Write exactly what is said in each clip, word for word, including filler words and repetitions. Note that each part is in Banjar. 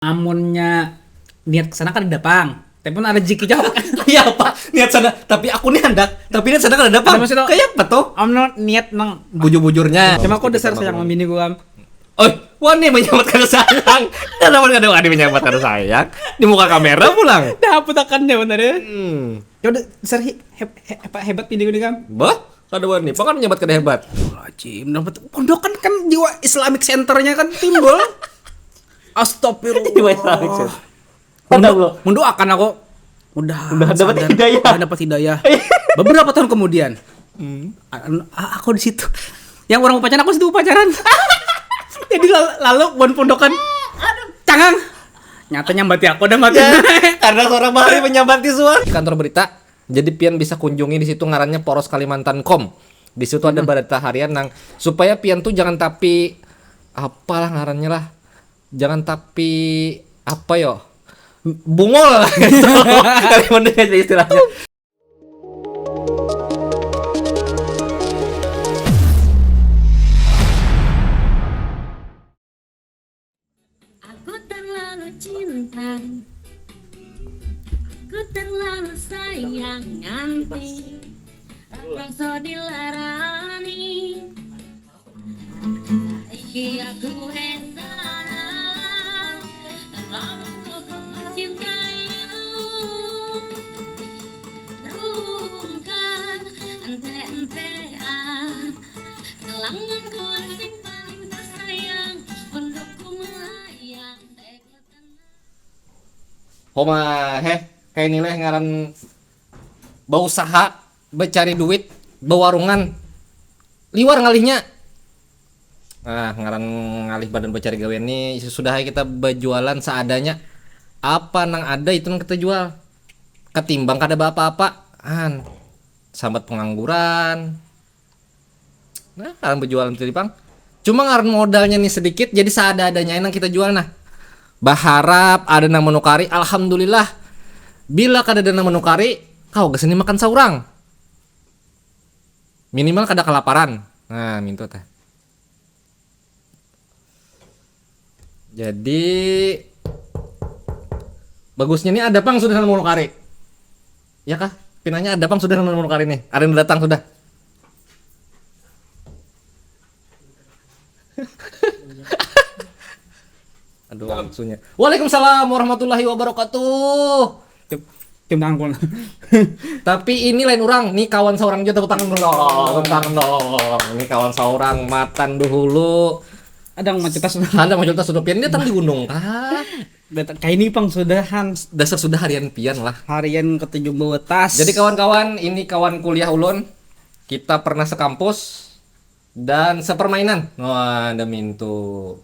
Amunnya niat kesana kada ada pang, tapi pun ada rezeki jauh. Iya apa? Niat sana, tapi aku nih hendak, tapi niat sana kada ada pang. Ada maksud lo? Kayak apa tuh? Amun niat nang Bujur-bujurnya. Cuma aku dasar sayang sama bini gua. Oh, wani menyambat kada sayang. Kenapa kada wani menyambat kada sayang? Di muka kamera pulang. Dah putakan deh bener ya. Hmm. Ya udah dasar he, he, he, apa, hebat bini gua nih kan. Bah, kada wani. Pakan menyambat kada hebat. Rajim dapat pondokan kan jiwa Islamic Center-nya kan timbul. Astagfirullah. Jiwa Islamic Center. Kada lo. Mendoakan aku udah Udah dapat sadar, hidayah. Udah dapat hidayah. Beberapa tahun kemudian, a- a- aku di situ. Yang orang pacaran aku situ pacaran. Jadi lal- lalu buan pondokan cangang. Nyata nyambati aku udah mati. Karena seorang bahari menyambati suara. Kantor berita. Jadi pian bisa kunjungi di situ, ngarannya Poros Kalimantan Kom. Di situ ada berita harian nang supaya pian tuh jangan tapi apalah ngarannya lah. Jangan tapi apa yo? Bungul. Kalimantan aja istilahnya. Aku terlalu cinta. Aku terlalu sayang nganti terpaksa dilarani. Iya ku enda terlalu kau mencintai. Rungkan ente-entean. Kalangan ku sing paling tersayang. Pondokku melayang. Homa heh, kayak ini leh ngaran bausaha, becari duit, bewarungan, liwar ngalihnya. Nah, ngaran ngalih badan becari gawean nih, sudah aja kita berjualan seadanya. Apa nang ada itu nang kita jual. Ketimbang kada apa-apa. An, sambat pengangguran. Nah, kalian berjualan tadi pang. Cuma ngaran modalnya nih sedikit, jadi seada-adanya nang kita jual nah. Baharap ada nang menukari, alhamdulillah. Bila kada ada nang menukari, kau ke sini makan saurang. Minimal kada kelaparan. Nah, mintu teh. Jadi bagusnya nih ada pang sudah nang menukari. Ya kah? Pinanya ada pang sudah nang menukari nih. Ada yang datang sudah. Aduh, langsungnya. Waalaikumsalam warahmatullahi wabarakatuh. Tim, tim tangkul. Tapi ini lain orang, nih kawan seorang juga tepuk tangan dulu dong, tepuk tangan dong. Ini kawan seorang matan dahulu. Ada yang macetas. Ada mau cerita sudah pian datang di gunung kah? Datang kayak ini pang sudahan Dasar sudah harian pian lah. Harian ketujuh belas. Jadi kawan-kawan, ini kawan kuliah ulun. Kita pernah sekampus dan sepermainan. Wah, ada mintu.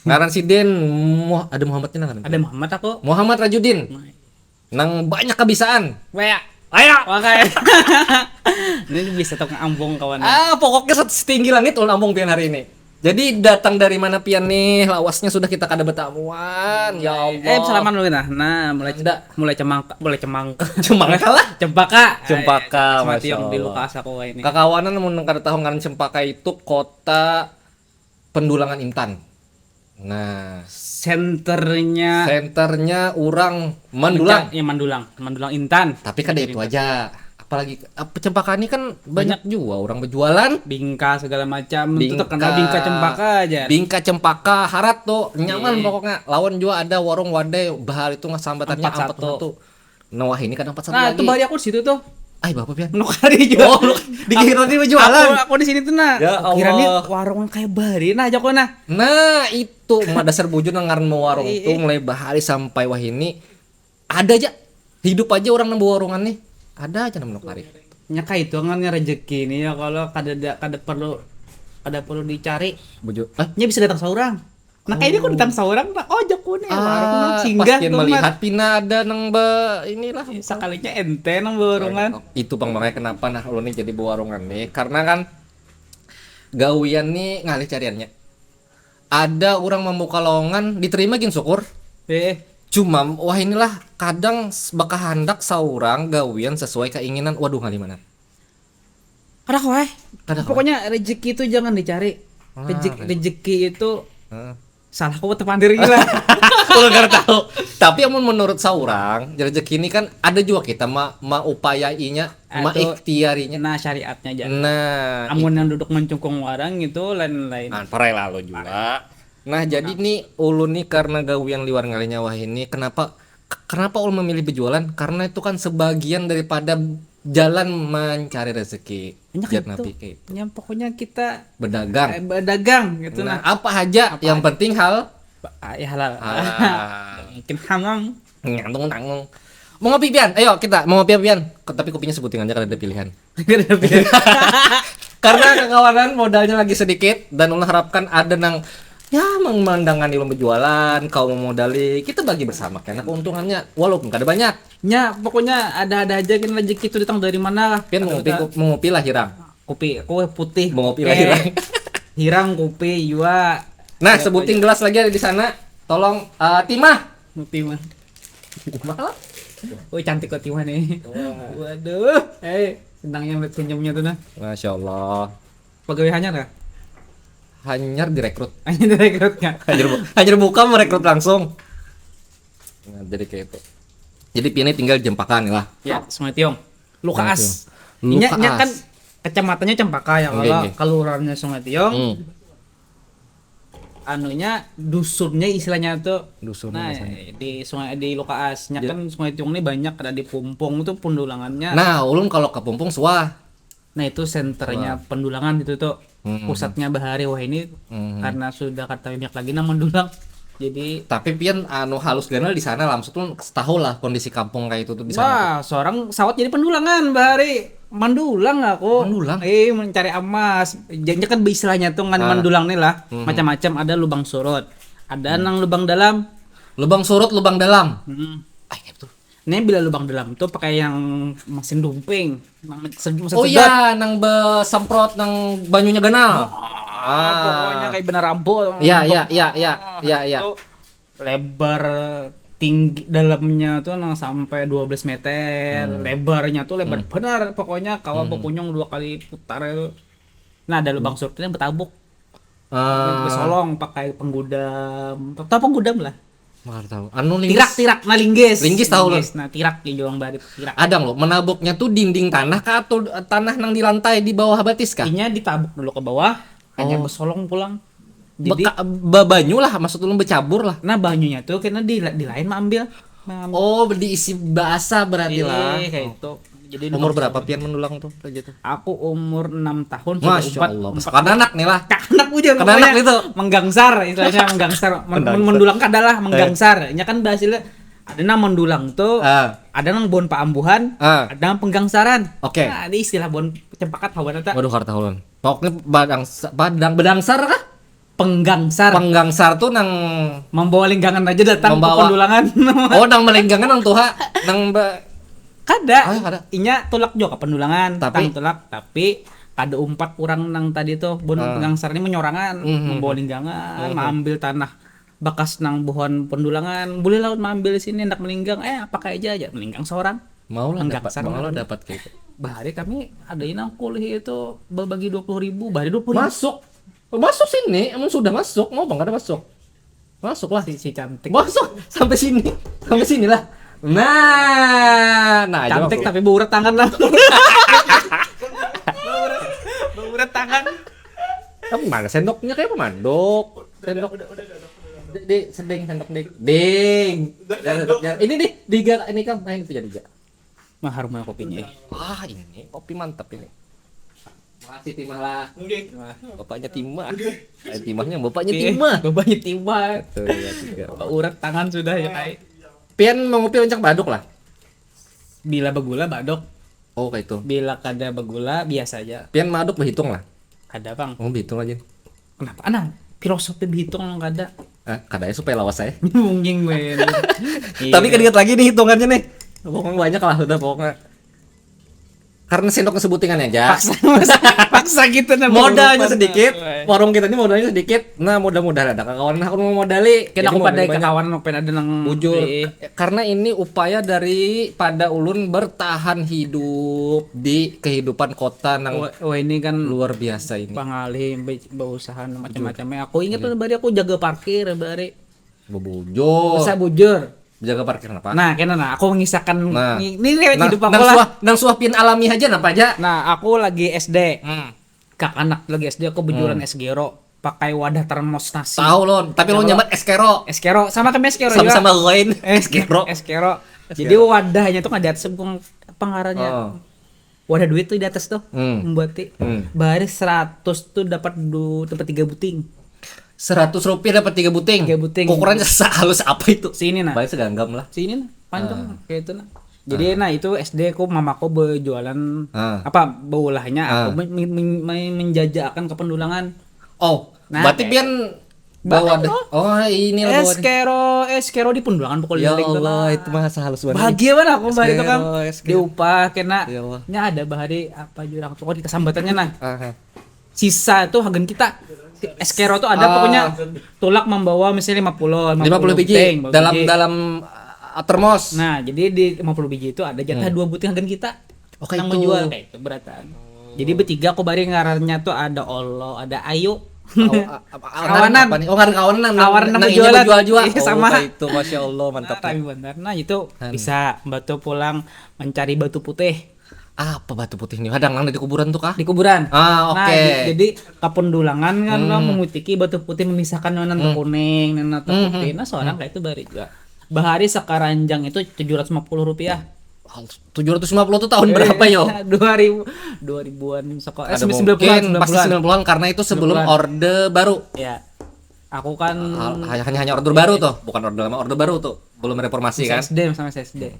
Ngaran sidin Muh- ada Muhammadnya ngaran. Ada Muhammad aku. Muhammad Rajudin. Nang banyak kebisaan. Wea. Ayo. Oke. Ini bisa tok ambung kawan. Ah, pokoknya set- setinggi langit ulun ambung pian hari ini. Jadi datang dari mana pian nih? Lawasnya sudah kita kada bertamuan. Ya Allah. Eh, salaman dulu nah. Nah, mulai Nda. Mulai cemangka, mulai cemangka. Cemangka lah. Cempaka. Cempaka, Sama Masya tiong di Allah. Lukas aku ini. Kakawanan mun kada tahu ngaran Cempaka itu kota pendulangan intan. Nah, Senternya senternya orang Mandulang. Ya Mandulang, Mandulang Intan. Tapi kada itu aja. Apalagi apa Cempaka ini kan banyak juga orang berjualan. Bingka segala macam itu terkenal bingka cempaka aja. Bingka cempaka harat tuh nyaman Iya. Pokoknya. Lawan juga ada warung wadai bahar itu nggak sambatannya Empat empat satu. Tuh. Nah, wah ini kadang empat satu Nah, lagi. Itu bari aku di situ tuh. Ay, bapak pian. Nukari juga. Oh, lu di kira nih berjualan. Aku, aku di sini tuh nah. Ya Kira nih Allah. Warung kayak bari nah aja kok nah. Nah, itu mah dasar bujur nang ngaran mau warung Iya, tuh iya. Mulai bahari sampai wah ini ada aja. Hidup aja orang nang warungan nih. Ada aja nang menukari. Nya kayak itu kan rezeki nih ya kalau kada ada kada perlu kada perlu dicari. Bujur. Ah, Nya bisa datang seorang. Nah kayak ini kok datang seorang nah oh jaku nih warung nah ah, singgah pas dia tuh melihat Mat. Pina ada nang be inilah. Sekalinya ente nang warungan. Itu pang makanya kenapa nah ulun nih jadi bewarungan nih karena kan gawian nih ngalih cariannya. Ada orang membuka lowongan diterima gin syukur. Eh, Cuma wah inilah kadang s- bakahandak seorang gawian sesuai keinginan. Waduh ngalih mana? kada kau eh. Kada kau. Pokoknya rezeki itu jangan dicari. Ah, Rezeki, rezeki. Rezeki itu Heeh. salah kau terpandir gila. Ulun kada tahu. Tapi amun menurut saurang, rezeki ini kan ada juga kita ma maupayainya, Atuh. Maikhtiarinya. Nah, syariatnya aja. Nah, Amun yang duduk mencungkung orang itu lain-lain. Nah, parai lalu juga. Nah, jadi nih ulun nih karena gawian liwar ngalinya wah ini, kenapa k- kenapa ulun memilih berjualan? Karena itu kan sebagian daripada jalan mencari rezeki. Banyak Jar itu. Nabi kayak itu. Ya, pokoknya kita Berdagang. Eh, berdagang gitu Nah, nah. apa aja yang penting hal Ah, ya halal. halal. Mungkin hamang. Ngantung tanggung. Mau ngopi pian? Ayo kita mau ngopi apa pian? Ke- Tapi kopinya sebuting aja kada ada pilihan. Karena kekawanan modalnya lagi sedikit dan ulun harapkan ada nang ya memandangkan ilmu berjualan, kau memodali, kita bagi bersama karena keuntungannya walaupun kada banyak. Ya, pokoknya ada-ada aja kan rezeki itu datang dari mana lah. Pian mau ngopi, Ada-ada. Mau ngopi lah hirang. Kopi, kopi putih. Mau ngopi lah Eh, hirang. Hirang kopi juga. Nah, sebuting gelas lagi ada di sana. Tolong eh, timah. Kopi mah. Oh, cantik kok Tiwa nih. Waduh, eh senangnya melihat senyumnya tuh nah. Masya Allah. Pegawai hanyar kah? Hanyar direkrut. Hanya direkrut kah? Hanyar, bu- hanyar buka merekrut langsung. Nah, jadi kayak itu. Jadi pian tinggal Jempakan lah. Ya, Sungai Tiong. Lukaas. Lukaas. Nya kan kecamatannya Cempaka ya, Oke, kalau oke. kelurahannya Sungai Tiong. Hmm. Anunya dusunnya istilahnya tuh. Dusun Nah, biasanya. Di sungai di Lukaas. Nya kan Sungai Tiong ini banyak ada di Pumpung tuh pendulangannya. Nah, ulun kalau ke Pumpung suah. Nah, itu senternya pendulangan itu tuh. Hmm. Pusatnya bahari wah ini Hmm. Karena sudah kata banyak lagi nang mendulang. Jadi Tapi pian anu halus ganal di sana lah, maksudnya tahu lah kondisi kampung kayak itu tuh di sana. Wah, seorang sawat jadi pendulangan bahari. Mendulang aku. Mendulang? Eh, mencari emas. Jadi kan istilahnya tuh ngan Ah. mendulang nih lah. Hmm. Macam-macam, ada lubang surut. Ada nang lubang dalam. Lubang surut, lubang dalam. Hmm. Ah, itu. Ini bila lubang dalam tuh pakai yang mesin dumping. Nang mesin Oh iya, nang besemprot nang banyunya ganal. Ah, pokoknya kayak benar rambo. Iya, iya, iya, iya, iya, iya. Itu lebar tinggi dalamnya tuh nang sampai dua belas meter, lebarnya tuh lebar benar pokoknya kawa bekunyung dua kali putar itu. Nah, ada lubang surutnya betabuk. Ah, Besolong pakai penggudam. Tahu penggudam lah. Mana tahu. Anu linggis. Tirak-tirak nah linggis. Linggis tahu, Linggis. Nah, tirak di juang barit tirak. Ada lo, menabuknya tuh dinding tanah kah atau tanah nang di lantai di bawah batis kah? Inya ditabuk dulu ke bawah, hanya besolong pulang. Jadi Beka, ba- banyu lah, maksud ulun becabur lah. Nah, banyunya tuh kena di di lain maambil. Maambil. Oh, diisi basa berarti lah. Iya, kayak itu. Jadi Umur berapa pian mendulang tuh kayak gitu? Aku umur enam tahun sudah Masya umpat. Allah. Umpat. Kada anak nih lah. Anak udah Kada anak itu. Menggangsar istilahnya menggangsar. Men- Menggangsar. Mendulang kada lah menggangsar. Nya kan bahasanya ada nang mendulang tuh, Ah. Ada nang bon paambuhan, Ah. Ada nang penggangsaran. Oke. Nah, ini istilah bon cempakat kawan eta. Waduh, kada tahu ulun. Pokoknya badang badang bedangsar kah? Penggangsar. Penggangsar tuh nang Membawa linggangan aja datang Membawa. Ke pendulangan. Oh, nang melinggangan nang tuha, nang ba- Kada. Ah, kada. Inya tulak juga ke pendulangan, Tapi tang tulak, tapi kada umpat orang nang tadi tuh bon Ah. penggangsar ini menyorangan, Mhm. membawa linggangan, maambil tanah bakas nang buhan pendulangan, boleh lawan maambil sini hendak melinggang, eh pakai aja aja melinggang seorang. Mau lah dapat, Menggangsar mau lah nang. Dapat kayak gitu. Bahari kami ada inang kulih itu berbagi dua puluh ribu, bahari dua puluh ribu. Masuk. Masuk sini, emang sudah masuk, mau bang kada masuk. Masuk lah. Si, si cantik. Masuk sampai sini. Sampai sinilah. Nah, nah aja Cantik masuk. Tapi baurat tangan lah. Baurat tangan. Kamu mana sendoknya kayak pemandok. Sendok. Di, di seding sendok ding. Ding. Jangan sendok, jangan. Ini nih, diga ini kan main itu jadi. Mahar mah kopinya. Wah, ini kopi mantap ini. Makasih Timah lah. Oke. Bapaknya Timah. Eh, Timahnya bapaknya Eh, Timah. Bapaknya Timah. Tuh, ya, tiga. Urat tangan sudah ya kai. Pian mau ngopi rancak baduk lah. Bila begula badok. Oh, kayak itu. Bila kada begula biasa aja. Pian maduk berhitung lah. Kada bang. Oh, berhitung aja. Kenapa anang? Filosofi berhitung nang kada. Ah, kadanya supaya lawas saya. Mungkin men. Iya. Tapi kan ingat lagi nih hitungannya nih. Pokoknya banyak lah udah pokoknya. Karena sendok sebutingan aja. Paksa, paksa gitu nah. Modalnya Lupa. sedikit, Wah. Warung kita ini modalnya sedikit. Nah, mudah-mudahan ada kawan aku mau modali. Kena Jadi aku mau pada banyak. Kawan pengen ada nang Bujur. Iya. Karena ini upaya dari pada ulun bertahan hidup di kehidupan kota nang Wah, wah, ini kan luar biasa ini. Pangalih be- berusaha macam-macamnya. Aku ingat tuh bari aku jaga parkir bari. Bebujur. Bisa bujur. Jaga parkir apa? Nah, kena nah, aku mengisahkan Nah. ini, ini lewat Nang, hidup aku nang lah. Suah, nang suah pian alami aja napa aja. Nah, aku lagi S D. Hmm. Kakanak lagi S D aku bejualan es gero pakai wadah termos nasi. Tahu lo, tapi lo Tahu. Nyambat es kero. Es kero sama kami es kero Sama-sama juga. lain. Es Gero. Es kero. Jadi wadahnya tuh nggak di atas, bukan apa ngarannya. Oh. Wadah duit tuh di atas tuh. Hmm. Membuat ti. Hmm. Bahari seratus tuh dapat du, dapat tiga buting. Seratus rupiah dapat tiga buting. Tiga buting. Ukurannya sehalus apa itu? Sini nah. Baik seganggam lah. Sini nah, panjang kayak itu nah. Jadi nah itu S D aku mamaku berjualan Ah. apa beulahnya aku Ah. men- men- men- men- menjajakan ke pendulangan. Oh, Nah, berarti kayak pian bawa deh. Oh, ini lah bawa Es deh. kero, es kero di pendulangan pokoknya. Ya Link tuh, Allah, nah. Itu mah sehalus banget. Bahagia banget aku bahari itu kan. Kero, es kero. Diupah kena. Ya Allah. Nya ada bahari apa jurang pokoknya di kesambatannya nah. Aha. Sisa tuh hagan kita. Es kero tuh ada Ah. pokoknya tulak membawa misalnya lima puluh, lima puluh biji buting, lima puluh dalam biji. dalam uh, termos. Nah, jadi di lima puluh biji itu ada jatah dua buting hagan kita. Oh, kayak Yang itu. Menjual kayak itu beratan. Jadi bertiga aku bari ngarannya tuh ada Olo, ada Ayu. Oh, a- a- a- Kawanan. Apa nih? Oh, ngaran kawanan. Nah, Kawanan nah, ini berjualan. Berjual juga. Iya, Oh, sama. Kayak itu, masya Allah, mantap. Nah, rame bener. Nah, itu Han. Bisa batu pulang mencari batu putih Apa batu putih nih? Kadang nang di kuburan tuh kah? di kuburan. Ah, oke. Nah, di- jadi kapundulangan kan Hmm. lo memutiki batu putih memisahkan nang Hmm. kuning, nang nang Hmm. putih. Nah, seorang kayak itu bari juga. Bahari sakaranjang itu tujuh ratus lima puluh rupiah. Tujuh ratus lima puluh tuh tahun berapa yo? Dua ribu, dua ribuan sekolah. Eh, Ada sembilan puluhan, mungkin, pasti sembilan puluhan. Sembilan puluhan karena itu sebelum Sembilan puluhan. Orde Baru. Ya, aku kan Hal- Hanya hanya Orde Baru tuh, bukan Orde Lama, Orde Baru tuh. Belum reformasi kan? S D sama S D.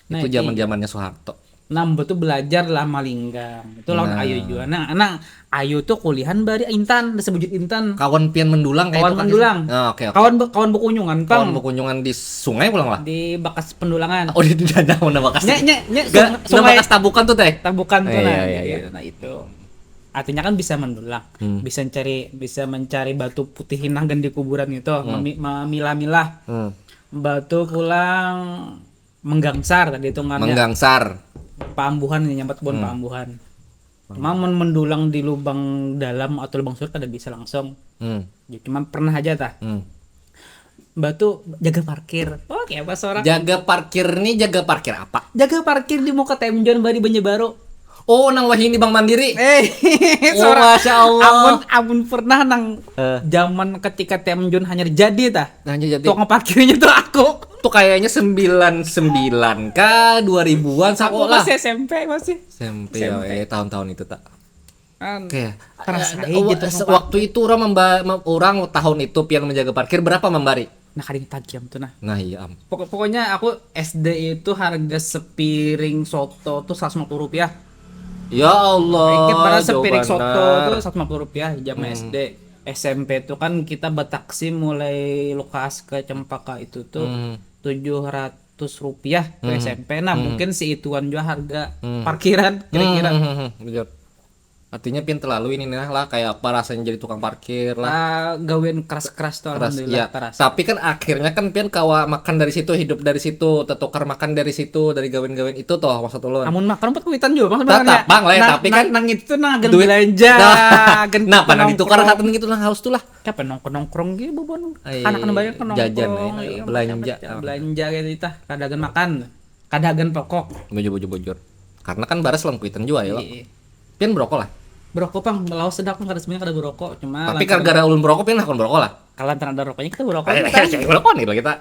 Nah, Itu zaman-zamannya Soeharto. Nah, betul belajar lah malinggang. Itu lawan Nah. Ayu juga. Nah, nah Ayu tuh kuliahan bari Intan, ada sebujut Intan. Kawan pian mendulang kayak Kawan itu kan? mendulang. Ah, oke, oke. Kawan be- kawan bekunyungan, Kawan pang. Bekunyungan di sungai pulang lah. Di bakas pendulangan. Oh, di di danau, nah, bakas. Nya, nya, nya, Gak, sungai, gak sungai. Bakas Tabukan tuh teh. Tabukan tuh Iya, nah. iya, Iya, iya. Nah, itu. Artinya kan bisa mendulang, Hmm. bisa mencari bisa mencari batu putih nang di kuburan gitu, Hmm. memi- memilah-milah. Hmm. Batu pulang menggangsar tadi itu ngarannya. Menggangsar. Paambuhan nih, nyambat bon Hmm. paambuhan. Cuma men mendulang di lubang dalam atau lubang surut kada bisa langsung. Hmm. Ya, cuman pernah aja tah. Hmm. Batu jaga parkir. Oke, apa seorang Jaga parkir nih, jaga parkir apa? Jaga parkir di muka Temjon bari Banjarbaru. Oh, nang wahini Bank Mandiri. Eh, Oh, seorang Masya Allah. Amun amun pernah nang Eh. zaman ketika Temjon hanyar jadi tah. Nah, jadi Tukang parkirnya tuh aku. Tuh kayaknya sembilan sembilan kah, dua ribuan Aku sakola. Masih S M P masih. S M P ya, eh, tahun-tahun itu tak. Kan. Oke. Terasa Eh, aja wa- gitu, se- Pak. Waktu itu orang memba, mem- orang tahun itu pian menjaga parkir berapa membari? Nah, kali tagiam tuh nah. Nah, iya am. Pokok- pokoknya aku S D itu harga sepiring soto tuh seratus lima puluh rupiah. Ya Allah. Ingat pada jauh sepiring soto banar. Tuh seratus lima puluh rupiah zaman Hmm. S D. S M P tuh kan kita bataksi mulai Lukas ke Cempaka itu tuh Hmm. tujuh ratus rupiah ke Hmm. S M P. Nah, Hmm. mungkin si ituan juga harga Hmm. parkiran kira-kira. Hmm, hmm, hmm, hmm, betul. Artinya pian terlalu ini nah lah, kayak apa rasanya jadi tukang parkir lah. Ah, gawean keras-keras tuh Keras, alhamdulillah iya. terasa. Tapi kan akhirnya kan pian kawa makan dari situ, hidup dari situ, tertukar makan dari situ, dari gawean-gawean itu toh maksud ulun. Amun makan empat kuitan juga bang Tetap, sebenarnya. Bang, lah, Nah, tapi nah, kan nang itu nah agen duit- belanja, Nah, agen nah, pada ditukar nongkrong. Hatan gitu lah harus tuh lah. Kapan nongkrong nongkrong gitu bubon. Ai, Anak nang bayar kan jajan, nongkrong, ya, iya, belanja. macam-macam. Belanja gitu tah. Kada agen makan, kada agen pokok. Bujur bujur bujur. Karena kan baras lengkuitan juga ya. Iya. Pian berokok lah. Berokok pang, lawas sedap kan kada sebenarnya kada berokok, cuma Tapi lantaran- gara-gara ulun berokok pian akan berokok lah. Kalau lantaran ada rokoknya kita berokok. Eh, Kita eh, berokok nih lah kita.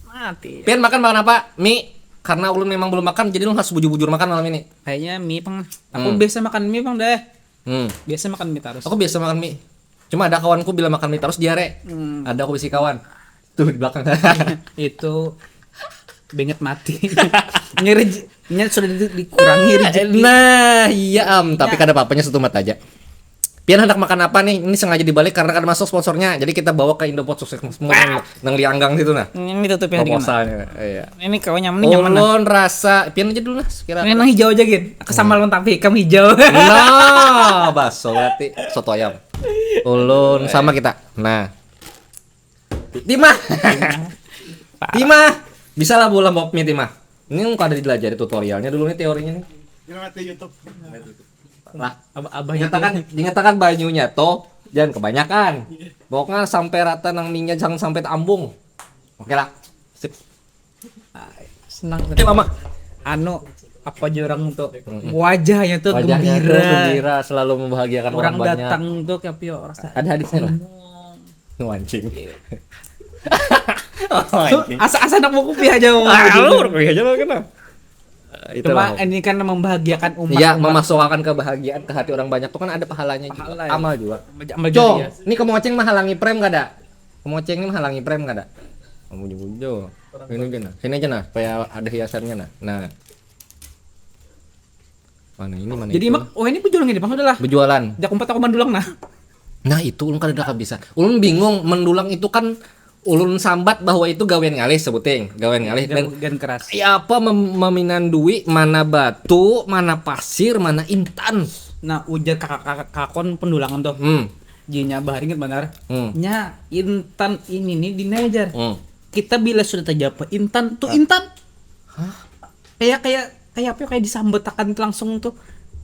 Mati. Pian makan makan apa? Mie. Karena ulun memang belum makan, jadi ulun harus bujur-bujur makan malam ini. Kayaknya mie pang. Aku Hmm. biasa makan mie pang deh. Hmm. Biasa makan mie terus. Aku biasa makan mie. Cuma ada kawanku bila makan mie terus diare. Hmm. Ada aku bisi kawan. Tuh di belakang. Itu binget mati. Nyeri j- nya sudah di- dikurangi rezeki. Nah, iya am, tapi kada apa-apanya satu mata aja. Pian hendak makan apa nih? Ini sengaja dibalik karena kada masuk sponsornya. Jadi kita bawa ke Indofood sukses semua nang, nang di anggang situ nah. Ini tutup yang ringan. Proposalnya. Iya. Ini kawan nyaman, ini nyaman nah. Ulun rasa pian aja dulu nah sekira. Ini nang hijau aja gin. Aku sama lawan tapi kamu hijau. Nah, baso berarti soto ayam. Ulun sama kita. Nah. Timah. Timah. Bisa lah bola mop mie Timah. Ini muka ada dilajari tutorialnya dulu nih teorinya nih. Kira mati YouTube. Lah, Abah abahnya nyatakan nyatakan banyunya toh jangan kebanyakan. Pokoknya sampai rata nang minyak jangan sampai ambung. Oke lah. Sip. Senang. Eh, mama. Anu, apa aja orang tuh, wajahnya tuh Wajahnya gembira. Tuh gembira, selalu membahagiakan orang, Orang banyak. Datang tuh kayak pio rasa. Ada hadisnya lah. Anjing. Asa-asa nak mau kopi aja mau. Ah, lu kopi aja lah, kenapa? Eh, Cuma itulah. Ini kan membahagiakan umat. Ya, Umat. Memasukkan kebahagiaan ke hati orang banyak tuh kan ada pahalanya juga. Pahala, ya. Amal juga. Amal Cong, jariah. Ini kemoceng menghalangi prem kada? Kemoceng ini menghalangi prem kada? Kamu juga. Ini aja nah. Sini aja nah, supaya ada hiasannya nah. Nah. Mana ini, mana Jadi itu? Mak, oh, ini penjualan ini, Bang, udah lah. Berjualan. Jak umpat aku mandulang nah. Nah, itu ulun kada bisa. Ulun bingung, mendulang itu kan ulun sambat bahwa itu gawean ngalih, sebuting gawean ngalih dan Gan keras. Ya apa mem- maminan duit, mana batu, mana pasir, mana intan. Nah, ujar kakak-kakak kakon pendulangan tuh. Hmm. Jinya bahar inget benar. Hmm. Nya intan ini nih dinajar. Hmm. Kita bila sudah terjapa intan tuh intan. Kayak kayak kayak apa ya, kayak disambetakan langsung tuh.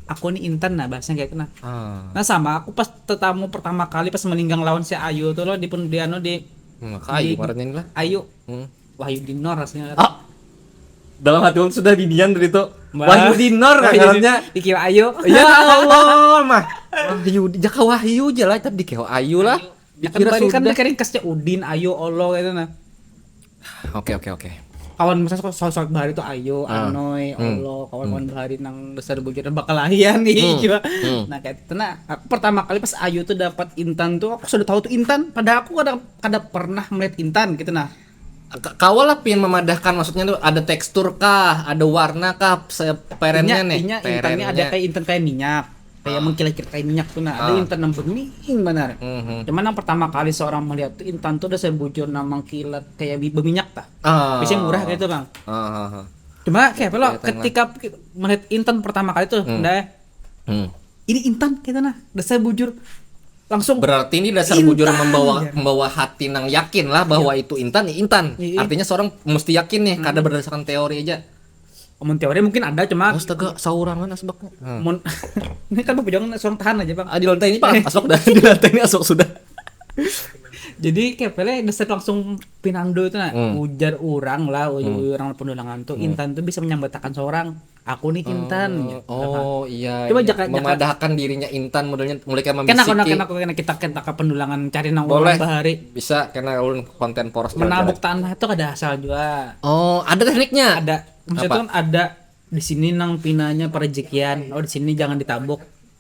Aku nih intan nah, bahasanya kayak kena. Ah. Nah, sama aku pas tetamu pertama kali pas meninggang lawan si Ayu tuh loh di pun di anu di Hmm, kayu di- ngarannya ini lah. Ayu. Hmm. Wahyu Dinor rasanya. Ah. Dalam hati ulun sudah binian dari itu. Mbah. Wahyu Dinor kan Wahyu ngarannya. Di- Dikira Ayu. Ya Allah mah. Wahyu, jaka Wahyu aja lah, tapi dikira Ayu lah. Ya kan Dikira balik kan sudah. Dikira kasih Udin, Ayu, Allah gitu nah. Oke, oke, oke. Kawan misalnya soal soal bahari tuh Ayu, Ah. Anoy, Hmm. Allah, kawan-kawan bahari nang besar bujur bakal lahian nih Hmm. juga. Hmm. Nah, kayak itu nah, aku pertama kali pas Ayu tuh dapat intan tuh aku sudah tahu tuh intan, padahal aku kada kada pernah melihat intan gitu nah. Ka- Kawa lah pian memadahkan, maksudnya tuh ada tekstur kah, ada warna kah, se- perennya Inya- nih, inya intannya perennya. Ada kayak intan kayak minyak, kayak mengkilat-kilat kayak minyak tuh nah. Ada Ah. Intan yang bening benar. Mhm. Cuman yang pertama kali seorang melihat tuh intan tuh udah sebujur nang mengkilat kayak bi- berminyak tah. Ah. Biasanya murah kayak itu, Bang. Ah, ah, ah. Cuma kayak apa lo Kelihatan lah. Ketika melihat intan pertama kali tuh, Hmm. Dah, Hmm. ini intan kita nah, dasar bujur langsung. Berarti ini dasar Intan, bujur membawa ya. Membawa hati nang yakin lah bahwa itu intan nih intan. Iya. Artinya seorang mesti yakin nih, kada berdasarkan teori aja. Amun teori mungkin ada, cuma Astaga, saurangan asbaknya. Hmm. mun ini kan bujang seorang tahan aja, Bang. Ah, di lantai ini Pak, asbak dah. Di lantai ini asbak sudah. Jadi kayak pele dasar langsung pinando itu nah, Hmm. Ujar orang lah, ujar orang pendulangan tuh intan tuh bisa menyambatakan seorang, aku nih intan. Gitu. Oh iya. Coba Iya. Jaka- Jaka- Memadahkan dirinya intan, modelnya mulai kayak Kena kena membisiki. kena kena kita kita ke pendulangan cari nang Boleh. Orang bahari. Bisa karena ulun konten poros Menabuk jalan-jalan. Tanah itu ada asal juga. Oh, ada tekniknya. Ada, maksudnya Apa? Tuh ada di sini nang pinanya perejekian, oh di sini jangan ditabuk.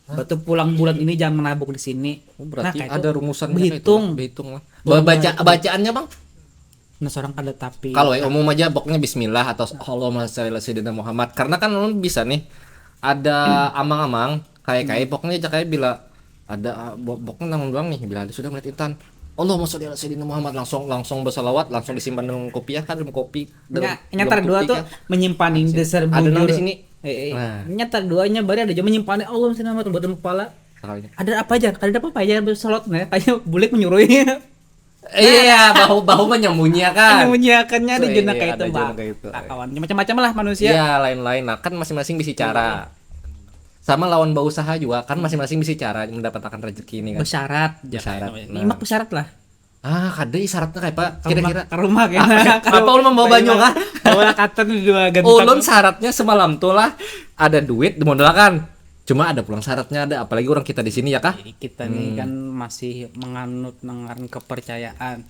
Batu pulang bulan ini jangan menabuk di sini. Oh, berarti Nah, kayak ada itu rumusan berhitung. Berhitung lah. Baca bacaannya, Bang. Nah, seorang kada tapi. Kalau ya, umum aja pokoknya bismillah atau Allahumma sholli ala sayyidina Muhammad. Karena kan ulun bisa nih ada amang-amang kayak kayak pokoknya aja kayak bila ada ah, bo- pokoknya nang doang nih bila ada sudah melihat intan. Allahumma sholli ala sayyidina Muhammad, langsung langsung bersalawat, langsung disimpan dalam kopiah kan, dalam kopi, dalam, Nya- nyata dalam dua kopi tuh kan. Menyimpan dasar Ada nang bujur. Di sini. Eh, eh. Nah. Nyata duanya bari ada juga menyimpan Allah sini nama buat kepala. Sekalinya. Ada apa aja? Ada apa aja bersalawat nah, kayak bulik menyuruh. Iya, bahu bahu menyembunyiakan. Menyembunyiakan ada Iya, juna iya, kayak ada itu, juna Bang. Kayak itu. Nah, kawan, macam-macam lah manusia. Iya, lain-lain. Nah, kan masing-masing bisa cara. Sama lawan berusaha juga kan masing-masing bisa cara mendapatkan rezeki nih kan. Bersyarat, Bersyarat, jangan. nah. Imak bersyarat lah. Ah, kada syaratnya kayak apa? Ke rumah, Kira-kira ke rumah kan. apa ulun mau banyu kah? Bawa kata nih dua ganteng. Ulun syaratnya semalam tuh lah ada duit dimodalkan. Cuma ada pulang syaratnya ada, apalagi orang kita di sini ya kah? Jadi kita nih kan masih menganut dengan kepercayaan.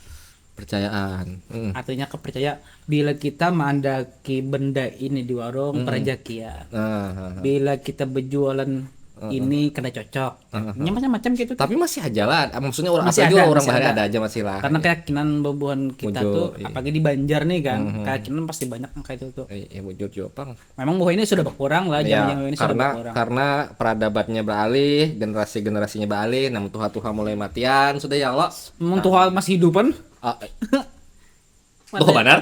Percayaan. Hmm. Artinya kepercayaan bila kita mengandaki benda ini di warung perjakian. Nah, Bila kita berjualan ini kada cocok. Ini macam-macam gitu. Tapi masih aja lah, maksudnya orang Masih apalagi ada, orang masih bahari ada. Ada aja masih lah. Karena keyakinan bebuhan kita Bujur, tuh iya. Apalagi di Banjar nih kan, keyakinan pasti banyak yang kayak itu tuh. Eh, eh, bujur juga pang. Memang bahwa ini sudah berkurang lah, Ya, zaman ini sudah karena berkurang. Karena peradabannya beralih, generasi-generasinya beralih, namun tuha-tuha mulai matian sudah ya Allah. Mun tuha masih hidupan, Ah, eh. Mati. Tuh benar.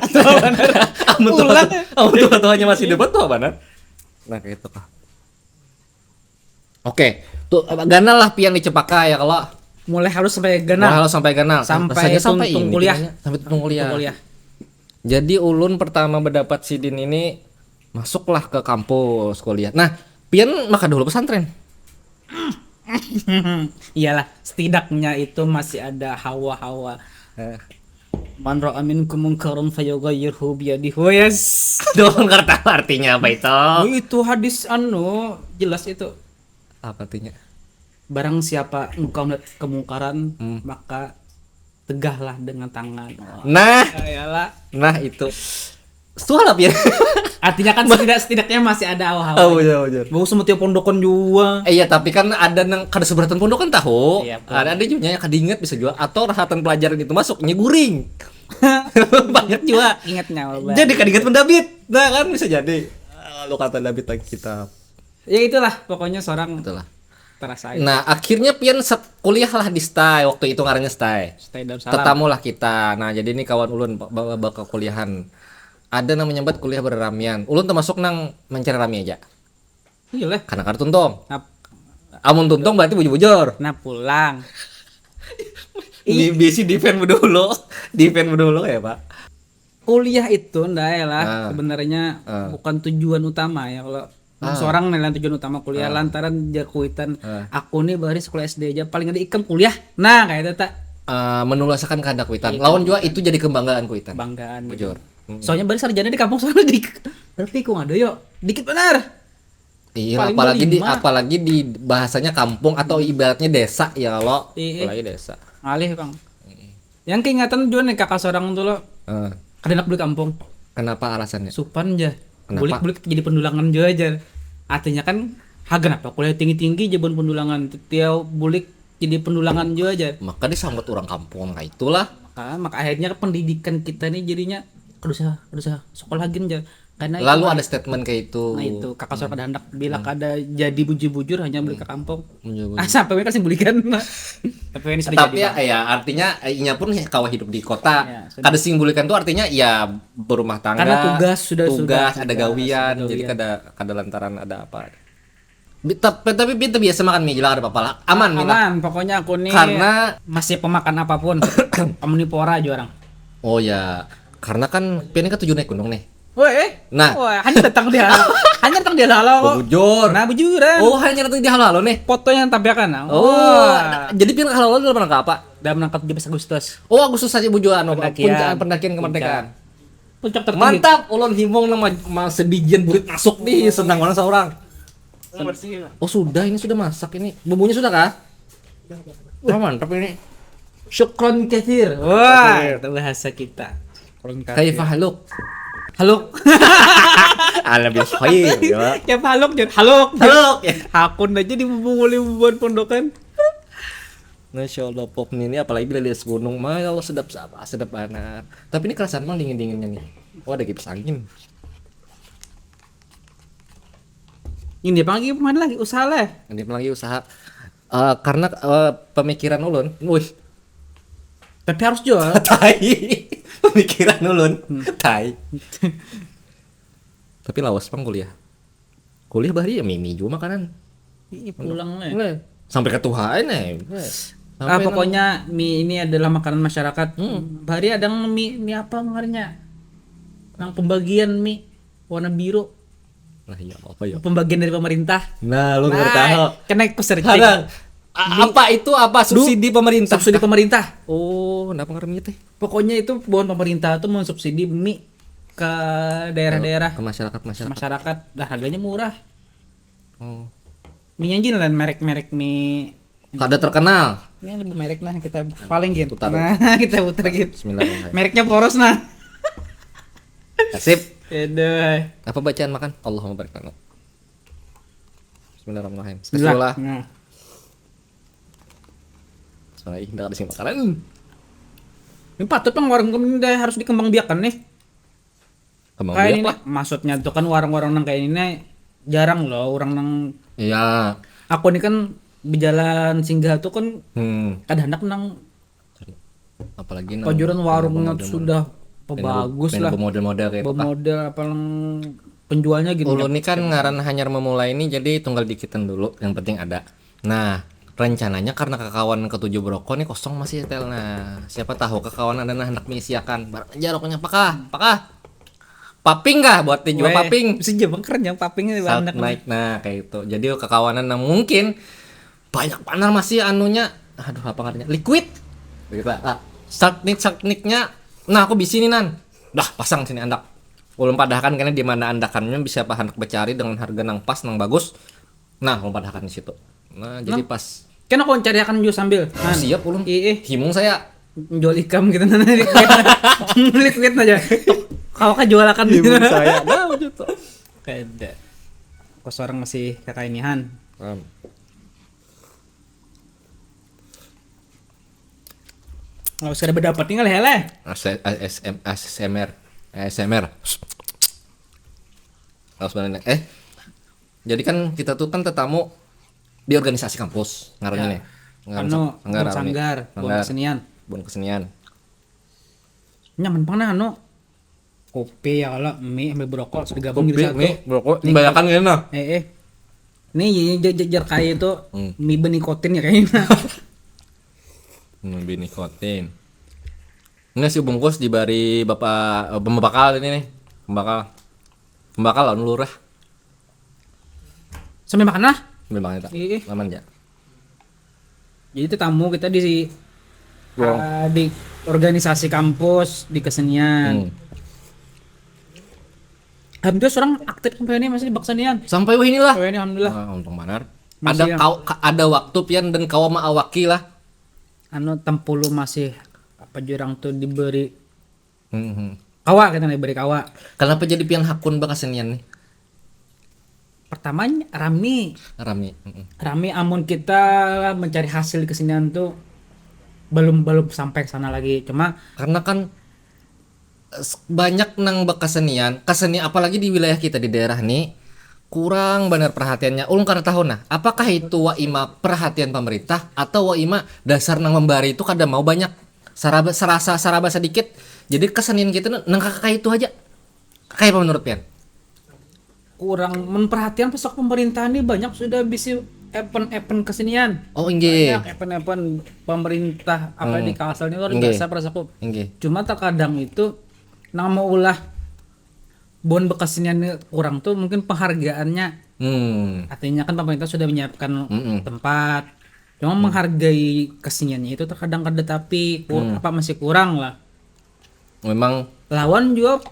Amun tuh Ulang. Amun tuh tuanya masih hidup tuh benar. Nah, kayak itu kah. Oke, tuh ganal lah pian dicepaka ya kalau Mulai halus sampai ganal. Mulai halus sampai ganal. Sampai Rasanya sampai tuntung ini, kuliah. Sampai tuntung kuliah. Kuliah. Jadi ulun pertama mendapat sidin ini masuklah ke kampus kuliah. Nah, pian maka dulu pesantren. Iyalah, setidaknya itu masih ada hawa-hawa. Eh, Man ra'a minkum munkaran falyughayyirhu biyadihi. Yes. Dong, ngerti artinya apa itu? Oh, itu hadis anu jelas itu. Apa artinya? Barang siapa engkau melihat kemungkaran, Hmm. maka tegahlah dengan tangan. Nah, Iyalah. Nah itu. Sualap ya. Artinya kan setidak setidaknya masih ada awal-awal. Oh iya, iya. Bau sama tiap pondokan juga. Eh, iya, tapi kan ada nang kada seberatan pondokan tahu. Iya, betul. Ada ada juga yang kada ingat bisa juga, atau rahatan pelajaran itu masuknya guring. Banyak juga. Ingatnya Allah. Jadi kada ingat mendabit. Nah, kan bisa jadi. Ah, lu kata David lagi kita. Ya itulah pokoknya seorang Itulah. terasa. Nah, akhirnya pian sek- kuliah lah di stai waktu itu ngarannya stai. Stay dalam salam. Tetamu lah kita. Nah, jadi ini kawan ulun ba- ba- bakal kuliahan. Ada nang menyambat kuliah berramian. Ulun termasuk nang mencari rami aja. Iya lah. Karena kada tuntung. Nah, Amun tuntung berarti bujur-bujur. nah pulang. Ini bisi defend dulu. Defend dulu ya, Pak. Kuliah itu ndak ya lah Ah. sebenarnya Ah. bukan tujuan utama ya kalau seorang nilai tujuan utama kuliah lantaran jar kuitan Ah. aku nih baris sekolah S D aja paling ada ikam kuliah nah kayak itu tak Eh, menulasakan kehendak kuitan. Lawan juga itu jadi kebanggaan kuitan. Banggaan gitu. Bujur. Soalnya baris sarjana di kampung soalnya di berarti kok ada yuk dikit benar Iya, Paling apalagi di berlima. Apalagi di bahasanya kampung atau ibaratnya desa ya kalau Iya. Apalagi desa. Ngalih bang. Yang keingatan juga nih kakak seorang tuh lo. Eh, Kada enak beli kampung. Kenapa alasannya? Supan aja. Kenapa? Bulik-bulik jadi pendulangan juga aja. Artinya kan ha kenapa kuliah tinggi-tinggi jaban pendulangan. Tiap bulik jadi pendulangan juga aja. Maka disambut orang kampung nah itulah. Maka, maka akhirnya pendidikan kita nih jadinya kada usah kada usah sekolah lagi aja. Karena Lalu itu- ada statement kayak itu. Nah itu kakak seorang kada hendak bila kada jadi bujur-bujur hanya beli ke kampung. Bujur-bujur. Ah sampai mereka sih bulikan. Tapi ini sudah Tapi jadi. ya, ya artinya eh, inya pun kawa hidup di kota. Ya, sudah. Kada sing bulikan tuh artinya ya berumah tangga. Karena tugas sudah- tugas sudah ada tugas, gawian ada jadi gawian. kada kada lantaran ada apa. Bi- tap- tapi tapi biasa makan mie juga kada apa-apa lah. Aman mie lah. Aman pokoknya aku nih Karena- masih pemakan apapun. Omnivora aja orang. Oh ya, karena kan pian kan tujuh naik gunung nih. Woi, eh. Nah. Wah, hanya datang dia. Hanya datang dia halo kok. Bujur. Nah, bujuran. Oh, hanya datang di halo-halo nih. Fotonya tampilkan nah. Oh, Wah. Jadi pian halo-halo dalam rangka apa? Dalam rangka tujuh belas Agustus. Oh, Agustus saja bujur anu Pendakian. puncak pendakian kemerdekaan. Puncak tertinggi. Mantap, ulun himung nang ma- ma- sebijian burit masuk nih, senang mana seorang. Oh sudah, ini sudah masak ini. Bumbunya sudah kah? Wah, mantap ini. Syukron katsir. Wah, itu bahasa kita. Syukron katsir. Kaifa haluk? Haluk. Ala bil khair ya. Ya haluk jar. Haluk. Haluk ya. Hakun aja di bubung oleh bubuhan pondokan. Masya Allah pop nih ini apalagi bila di atas gunung mah ya Allah sedap sedap sedap banget. Tapi ini kerasaan mah dingin dinginnya nih. Oh ada kipas angin. Ini apa lagi kemana lagi usaha lah. Ini lagi usaha Eh, karena eh, pemikiran ulun, wih, Tapi harus jual. tai. Pemikiran ulun, tai. Tapi lawas pang kuliah. Kuliah bahari ya mie, mie juga makanan. Ini pulang nih. Nah, sampai ketuhaan nih. Ah pokoknya mie ini adalah makanan masyarakat. Bahari ada yang mie mie apa ngarannya? Nang pembagian mie warna biru. Nah, iya apa ya? Pembagian dari pemerintah. Nah, lu ngerti tahu. Kena ku searching. Kadang a- apa itu apa subsidi pemerintah? Subsidi pemerintah. Oh, kenapa ngarannya teh? Pokoknya itu bukan pemerintah tuh mensubsidi mie ke daerah-daerah Ke masyarakat masyarakat. Masyarakat. Dah harganya murah. Oh. Mie anjing lah merek-merek mie. Kada terkenal. Ini lebih merek nah kita paling gitu. Putar. Nah, kita putar gitu. Bismillahirrahmanirrahim. Mereknya poros nah. Nasib. Aduh. Apa bacaan makan? Allahumma barik lana. Bismillahirrahmanirrahim. Bismillah. Bismillah. Nah. Soalnya indah ada sing makanan. Ini patut pang warung ini harus dikembangbiakan nih. Kembang Kayak ini biak lah. Nih, maksudnya tuh kan warung-warung nang kayak ini nih jarang loh orang nang Iya. aku nih kan berjalan singgah tuh kan Hmm. kada hendak nang Apalagi nang- pajuran nang warungnya pemodel-model. Sudah Pengen bagus pengen lah. Pemodel-model kayak itu kah? Pemodel apa nang penjualnya gitu. Ulun ini kan ngaran hanyar memulai ini jadi tunggal dikitan dulu. Yang penting ada. Nah, rencananya karena kakawan ketujuh broko nih kosong masih tel. Nah, siapa tahu kakawan ada nah hendak meisiakan. Barang aja rokoknya pakah, pakah. Paping kah buat dijual Weh, paping? Bisa aja bang keren yang paping ini Salt banyak. Night nah kayak itu. Jadi kakawanan yang mungkin banyak banar masih anunya. Aduh apa ngarannya? Liquid. Gitu. Ah, Salt Night Salt Night-nya Nah, aku bisi nih, Nan. Dah, pasang sini andak. Ulun padahakan kena di mana andakannya, bisa apa handak bacari dengan harga nang pas, nang bagus. Nah, ulun padahakan di situ. Nah, jadi pas. Kena kau cariakan juga sambil. Oh, siap ulun. Ih, ih. Himung saya. Jual ikam gitu nanti. Beli kuit aja. Kau kan jual akan gitu. Himung saya. Nah, gitu. Kada. Kau seorang masih kakak ini, Han. Hmm. Nggak usah ada berdapat nih, ngalih-ngalih. ASMR. ASMR. Harus bener, eh, jadi kan kita tuh kan tetamu di organisasi kampus ngarannya Ya. Nih. Ngaran Anu, sa- ngaran bukan nih. sanggar, bukan Sanggar. kesenian. Bukan kesenian. Nyaman pang nah anu. Kopi ya kalau mie sambil berokok, sudah gabung jadi Kopi, satu. mie, berokok, Nih, banyakan gini nah. Eh, eh. Nih, iya, iya, jer, jer, jer kayak itu Hmm. mie benikotin ya kayaknya. Hmm, binikotin. Ini si bungkus dibari bapak eh, pembakal ini nih. Pembakal. Pembakal lawan lurah. Sambil makan lah. Memang itu. Ih, ih. Aman ya. Jadi itu tamu kita di Wow. ah, di organisasi kampus, di kesenian. Hmm. Alhamdulillah seorang aktif sampai ini masih di kesenian. Sampai wah inilah. Oh, ini alhamdulillah. Nah, untung banar. Masih Ada yang- kau ka- ada waktu pian dan kawa maawaki lah. Anu tempulu masih apa jurang tuh diberi Hmm. kawa kita nih beri kawa. Kenapa jadi pian hakun bakasenian nih? Pertamanya rami Rami. Mm-mm. rami amun kita mencari hasil di kesenian tuh belum belum sampai sana lagi, cuma Karena kan eh, s- banyak nang bakasenian, kesenian apalagi di wilayah kita di daerah nih kurang benar perhatiannya. Ulun kada tahu nah, apakah itu waima perhatian pemerintah atau waima dasar nang membari itu kada mau banyak saraba serasa saraba sedikit. Jadi kesenian kita nang kayak itu aja. Kayak apa menurut pian? Kurang memperhatian pas pemerintahan ini banyak sudah bisi event-event kesenian. Oh, inggih. Banyak event-event pemerintah apa Hmm. di Kalsel ini luar Inggih. biasa perasaku. Inggih. Cuma terkadang itu nang mau ulah bon bekesenian kurang tuh mungkin penghargaannya. Hmm. Artinya kan pemerintah sudah menyiapkan Mm-mm. tempat. Cuma menghargai keseniannya itu terkadang kada tapi kur- Hmm. apa masih kurang lah. Memang Lawan juga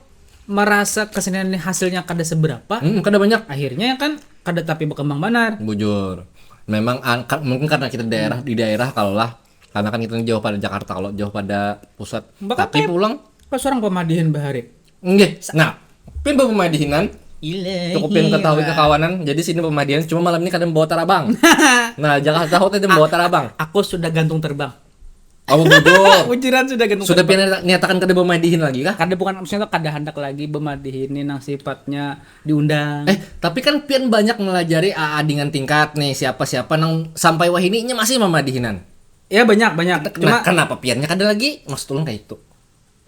merasa kesenian ini hasilnya kada seberapa. hmm, kada banyak. Akhirnya kan kada tapi berkembang banar. Bujur. Memang an- ka- mungkin karena kita daerah di daerah kalau lah karena kan kita jauh pada Jakarta kalau jauh pada pusat. Bahkan Tapi kayak- pulang Pas orang pemadihan bahari. Nggih. Nah, pian bapamadihinan Ilahi. Cukup pian ketahui kekawanan. Jadi sini pemadihan cuma malam ini kada membawa tarabang. Nah, jangan tahu tadi membawa tarabang. Aku sudah gantung terbang. Oh, bodoh. Bujuran sudah gantung Sudah terbang. Pian nyatakan kada pemadihin lagi kah? Kada bukan maksudnya tuh kada hendak lagi pemadihin ini nang sifatnya diundang. Eh, tapi kan pian banyak melajari aa dengan tingkat nih siapa-siapa nang sampai wah ini inya masih memadihinan. Ya banyak banyak. Nah, Cuma kenapa piannya kada lagi? Maksud ulun kayak itu.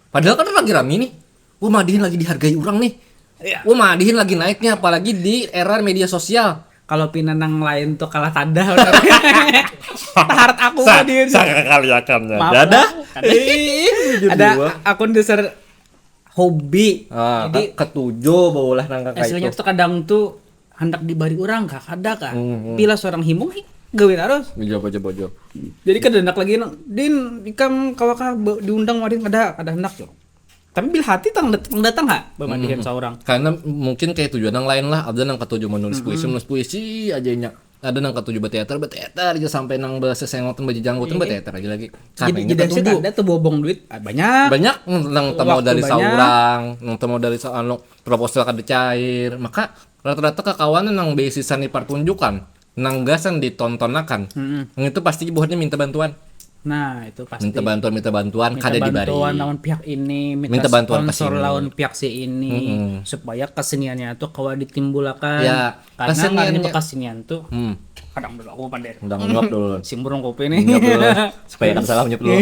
Padahal kan lagi rame nih. Wah, madihin lagi dihargai orang nih. Iya. Wah, madihin lagi naik nih apalagi di era media sosial. Kalau pina nang lain tuh kalah tadah. Taharat aku Sa- madihin. Saya kaliakannya. Maaf Dadah. lah. Ada akun dasar hobi. Ah, Jadi kan ketujuh baulah nang kayak istilahnya itu. Tuh kadang tuh hendak dibari orang kah kada kah? Hmm, hmm. Bila seorang himung hi- gawe terus. Bojo, bojo, bojo. Jadi kada hendak lagi nang din ikam kawa kah be- diundang madihin kada kada hendak tuh. Tapi bila hati tang dat- datang ha bamadihin Hmm. seorang. Karena mungkin kayak tujuan yang lain lah. Ada nang ketujuh menulis puisi, menulis puisi aja nya. Ada nang ketujuh berteater, berteater aja sampai nang bersesengotan baju janggutan Iya. Berteater aja lagi. Jadi ini jadi sih ketujuh. Ada tuh bobong duit ah, banyak. Banyak nang temu Waktu dari banyak. Saurang, nang temu dari sa- anu proposal kada cair. Maka rata-rata kekawanan nang basisan di pertunjukan, nang gasan ditontonakan. Mm-mm. Yang itu pasti buatnya minta bantuan. Nah, itu pasti. Minta bantuan, minta bantuan, Minta kada dibari. Bantuan lawan pihak ini, minta, Minta bantuan ke sponsor sini. Lawan pihak si ini Mm-mm. Supaya keseniannya tuh kawa ditimbulakan. Ya, Karena keseniannya- ngarannya kesenian tuh Hmm. Kadang dulu aku pander. Udah nyuap dulu. Simbur kopi nih. Nyuap dulu. Supaya kada salah nyuap dulu.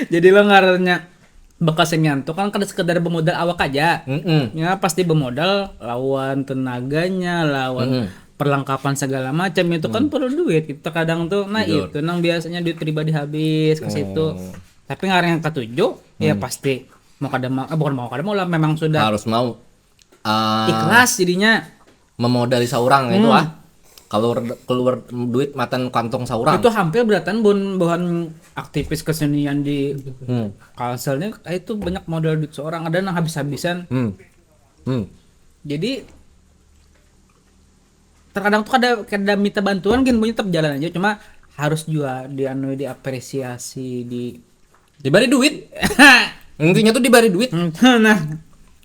Jadi lo ngarannya bekesenian tuh kan kada sekedar bermodal awak aja. Mm-mm. Ya pasti bermodal lawan tenaganya, lawan Mm-mm. perlengkapan segala macam itu kan perlu duit. Kita kadang tuh nah Jujur. Itu nang biasanya duit pribadi habis ke situ. Hmm. Tapi ngarannya ketujuh ya pasti mau kada mau eh, bukan mau kada mau lah memang sudah Harus mau. Ah, Ikhlas jadinya. Memodali seorang itu ah. Kalau keluar duit matan kantong saurang. Itu hampir beratan bun buhan aktivis kesenian di hmm. Kalsel ini itu banyak modal duit seorang ada nang habis-habisan. Hmm. Hmm. Jadi terkadang tuh ada kada minta bantuan gin punya tetap jalan aja cuma harus juga dianu diapresiasi di diberi duit intinya tuh diberi duit hmm, nah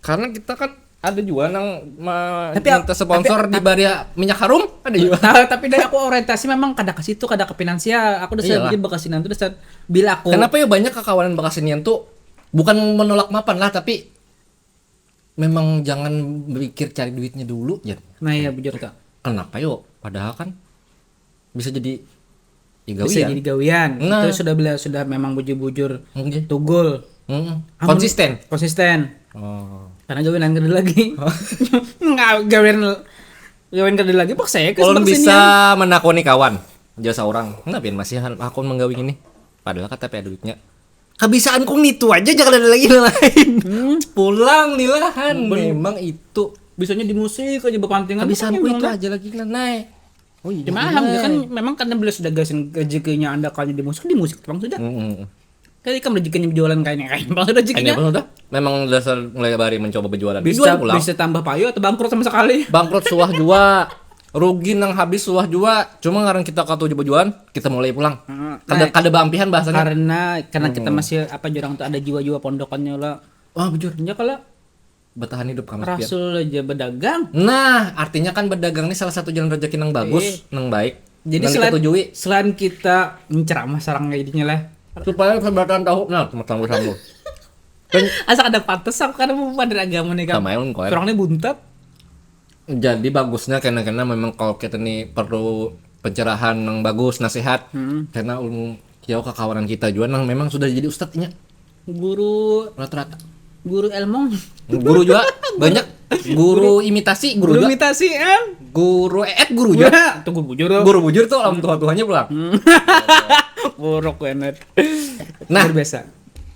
karena kita kan ada juga nang tapi, minta sponsor tapi, diberi minyak harum ada juga nah, tapi dari aku orientasi memang kada ke situ kada ke finansial aku udah sedikit bekasinan tuh udah bila aku kenapa ya banyak kekawanan bekasinian tuh bukan menolak mapan lah tapi memang jangan berpikir cari duitnya dulu ya nah iya bujur kak kenapa yo padahal kan bisa jadi ya, gawian. Bisa jadi gawian. Nah. Itu sudah bila sudah memang bujur-bujur okay. Tugul. Hmm. Konsisten. Konsisten. Oh. Karena gawian kada lagi. Enggak gawian gawian kada lagi paksa ya. Kalau bisa menakoni kawan. Jasa orang. Enggak pian masih aku menggawi ini. Padahal kata ada duitnya. Kebiasaan kong nitu aja jangan ada lagi lain hmm. Pulang nilahan hmm. Memang itu bisanya di musik aja berpantingan kebiasaan itu aja lagi naik oh iya cuma alhamdulillah kan memang karena beliau sudah gasin rezekinya anda kalinya di musik di musik terang sudah hmm. Kayak kamu rezekinya berjualan kayaknya kayak apa rezekinya apa sudah memang dasar mulai bari mencoba berjualan bisa, bisa tambah payu atau bangkrut sama sekali bangkrut suah juga rugi nang habis suah juga cuma ngarang kita katuju berjualan kita mulai pulang hmm. Kada nah, kada baampihan bahasanya. Karena karena hmm. Kita masih apa jurang tuh ada jiwa-jiwa pondokannya lah. Wah bujur. Nya kalau bertahan hidup kamu Rasul aja berdagang. Nah, artinya kan berdagang ini salah satu jalan rezeki yang bagus, eh. Yang baik. Jadi selain, selain kita menceramah sarang kayak gini lah. Supaya sebatang tahu nah, teman tahu sambung. Asa ada pantas aku karena mau pada agama nih kan. Sama yang kau. Kurangnya buntat. Jadi bagusnya kena-kena memang kalau kita nih perlu pencerahan yang bagus nasihat hmm. Karena ulung kiau kakawanan kita juga nang memang sudah jadi ustadznya guru rata-rata guru ilmu guru juga banyak guru imitasi guru, guru imitasi kan guru eh guru juga tuh guru bujur guru bujur tuh alam tua tuanya pulang hmm. buruk banget nah biasa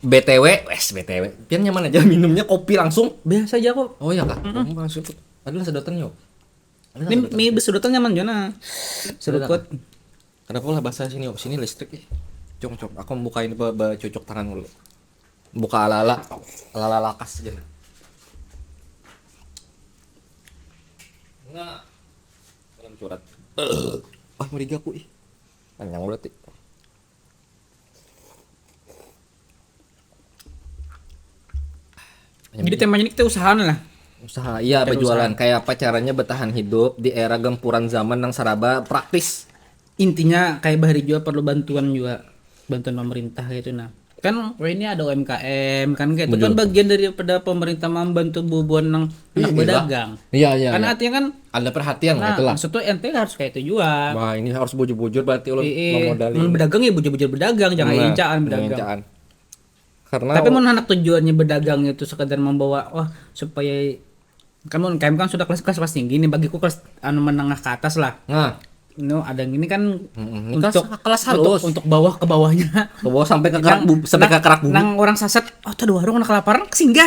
btw wes btw pian nyaman aja minumnya kopi langsung biasa aja kok oh ya kak mm -mm. Langsung ikut. Aduh sedotan yuk. Ini mie besudotan nyaman jona. Seruput. Kenapa lah bahasa sini yuk? Sini listrik ya. Cok cok. Aku buka ini be, be cucuk tangan dulu. Buka ala ala ala ala lakas aja. Nah. Dalam surat. Wah, merigaku ih. Panjang berarti. Jadi temanya ini kita usahaan lah. Usaha, iya berjualan. Kayak apa caranya bertahan hidup di era gempuran zaman yang saraba praktis. Intinya kayak bahari juga perlu bantuan juga, bantuan pemerintah gitu nah. Kan ini ada U M K M kan kayak itu kan bagian daripada pemerintah membantu bubuan nang anak berdagang. Iya, iya. Karena artinya kan ada perhatian nah, lah itulah. Maksud tuh ente harus kayak itu juga. Wah, ini harus bujur-bujur berarti ulun memodali. Mun berdagang ya bujur-bujur berdagang, jangan nah, incaan berdagang. Incaan. Karena Tapi mun anak tujuannya berdagang itu sekadar membawa wah supaya kan mun K M kan sudah kelas kelas kelas tinggi nih bagiku kelas anu menengah ke atas lah. Nah. No, ada yang ini kan mm-hmm. Untuk kelas, kelas halus untuk, untuk bawah ke bawahnya. Ke bawah sampai ke kerak bumi, sampai ke kerak bumi. Nang orang saset, oh tadi warung anak kelaparan singgah.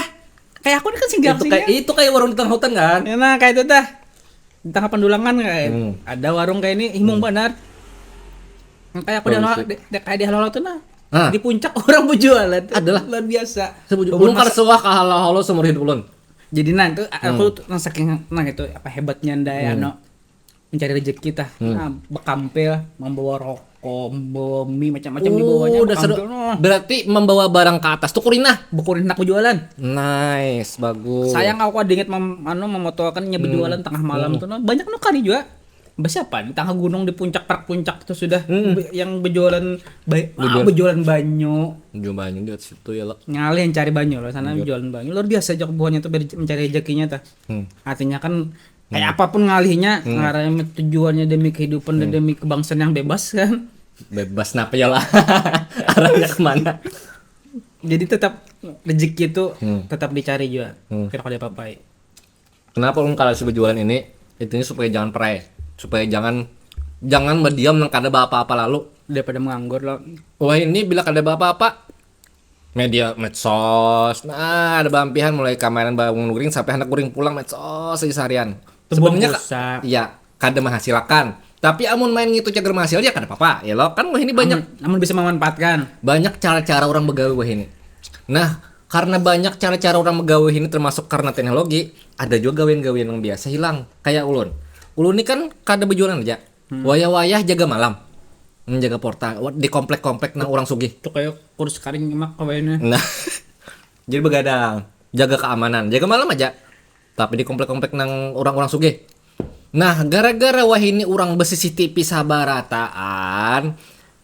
Kayak aku ini kan singgah itu kayak itu kayak warung di tengah hutan kan. Ya, nah, kayak itu dah. Di tengah pendulangan kayak hmm. Ada warung kayak ini himung hmm. Benar. Kayak aku di, di, kayak di halal tuh nah. Ah. Di puncak orang berjualan adalah luar biasa. Sebujur ulun kada suah ka halal-halal seumur hidup ulun. Jadi nah itu aku hmm. Saking nah itu apa hebatnya nda ya hmm. No mencari rezeki kita hmm. Nah, bekampil membawa rokok membawa mie macam-macam oh, dibawanya udah seru. Berarti membawa barang ke atas tuh kurinah bukurin nak berjualan nice bagus sayang aku ada ingat mem, anu memotokannya hmm. Berjualan tengah malam hmm. Tuh no, banyak no kali juga siapa di tengah gunung di puncak perak puncak itu sudah hmm. Yang berjualan baik ah, berjualan banyu jual banyu di situ ya lo ngalih yang cari banyu loh sana jualan banyu luar biasa aja buahnya tuh mencari rezekinya tuh hmm. Artinya kan kayak hmm. Apapun ngalihnya hmm. Ngarang tujuannya demi kehidupan hmm. Dan demi kebangsaan yang bebas kan bebas napa ya lah arahnya kemana jadi tetap rezeki itu hmm. Tetap dicari juga hmm. Kira kalau dipapai kenapa ulun kalau si berjualan ini intinya supaya jangan perai supaya jangan jangan berdiam nang kada apa-apa lalu daripada menganggur lo wah ini bila kada apa-apa media medsos nah ada bampihan mulai kamaran bangun guring sampai anak guring pulang medsos aja seharian sebenarnya ya kada menghasilkan Tapi amun main ngitu cagar mahasil ya kada apa-apa ya lo, kan wahini banyak Namun, namun bisa memanfaatkan. Banyak cara-cara orang begawe wahini. Nah, karena banyak cara-cara orang begawe ini, termasuk karena teknologi, ada juga gawian-gawian yang biasa hilang. Kayak ulun. Ulun ini kan kada bejualan aja. Wayah-wayah jaga malam. Menjaga portal di komplek-komplek nang orang sugih. Itu kayak kurus karing emak kawainya. Nah, jadi begadang, jaga keamanan, jaga malam aja. Tapi di komplek-komplek nang orang-orang sugih. Nah, gara-gara wahini orang be-C C T V sabarataan,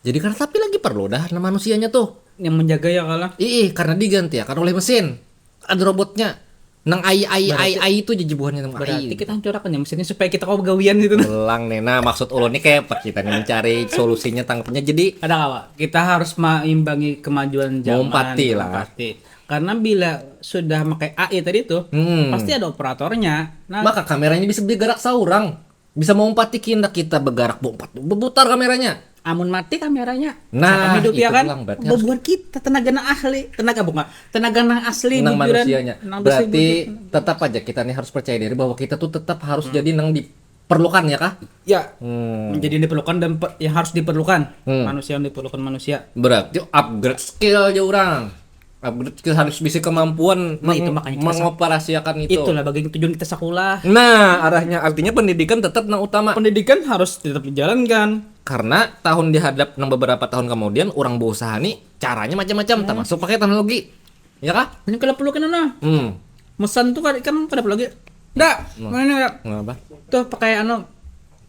jadi kada tapi lagi perlu dah nah manusianya tuh. Yang menjaga ya kalah. Ih, karena digantiakan oleh mesin. Ada robotnya. Nang ai ai ai ai itu jadi buahnya nang Berarti ai. Kita hancurakan ya mesinnya supaya kita kau gawian gitu nah. Ulang nih. Nah, maksud ulun nih kayak apa kita nih mencari solusinya, tangkapnya. Jadi Ada kawa? Kita harus mengimbangi kemajuan zaman. Meumpati lah. Meumpati. Karena bila sudah pakai A I tadi tuh, Hmm. pasti ada operatornya. Nah, maka kameranya bisa bergerak seorang. Bisa meumpati kindak kita bergerak, beumpat, berputar kameranya. Amun mati kameranya, Nah, siapa hidup ya itu kan? pulang, berarti harus Bebuhan kita tenaga nang ahli, tenaga bukan, tenaga nang asli Nang bujuran. manusianya. Nang Berarti besi-besi. Tetap aja kita nih harus percaya diri bahwa kita tuh tetap harus jadi nang diperlukan ya kah? Ya, Hmm. menjadi yang diperlukan dan pe- yang harus diperlukan. Hmm. Manusia yang diperlukan manusia. Berarti upgrade skill aja orang. Upgrade skill harus bisa kemampuan Nah, itu meng- makanya kita mengoperasiakan itu. Itulah bagian tujuan kita sekolah. Nah, arahnya artinya pendidikan tetap nang utama. Pendidikan harus tetap dijalankan. Karena tahun dihadap nang beberapa tahun kemudian orang berusaha nih caranya macam-macam, termasuk pakai teknologi. Ya kah? Ini kalau perlu kena nah. Hmm. Mesan tuh kan kan kada perlu lagi. Dah, mana nih? Ngapa? Tuh pakai anu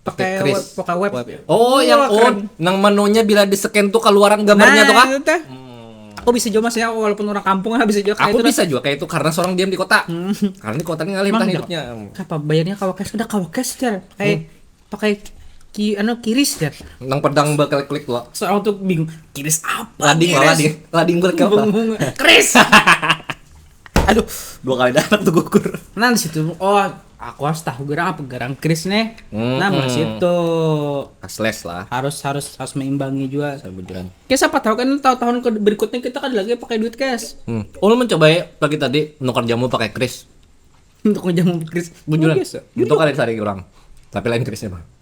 pakai Kris. Web, pakai web. Oh, yang Wah, keren. Oh, nang menunya bila di scan tuh keluaran gambarnya Nah, tuh kah? Itu teh. Aku bisa juga mas ya walaupun orang kampung lah bisa juga kayak Aku itu. Bisa juga kayak itu karena seorang diam di kota. Karena di kota ini ngalih Emang entah ada? Hidupnya. Apa bayarnya kawa cash udah kawa cash jar. Kayak pakai ki anu kiris jar. Nang pedang bakal klik tuh. Seorang tuh bingung kiris apa? Lading lah, Kiris? lading, lading berkel. Bingung. Kiris. Aduh, dua kali dapat tuh gugur. Nah di situ oh aku harus tahu gerang apa gerang kiris nih. Hmm, Nah mulai hmm. Situ Cashless lah. Harus harus harus meimbangi juga. Sebujuran. Kayak siapa tahu kan tahun-tahun ke berikutnya kita kan lagi pakai duit cash. Hmm. Ulun mencoba ya pagi tadi nukar jamu pakai kris. Untuk jamu kris. Bujuran. Biasa. Itu kali sehari orang. Tapi lain krisnya mah.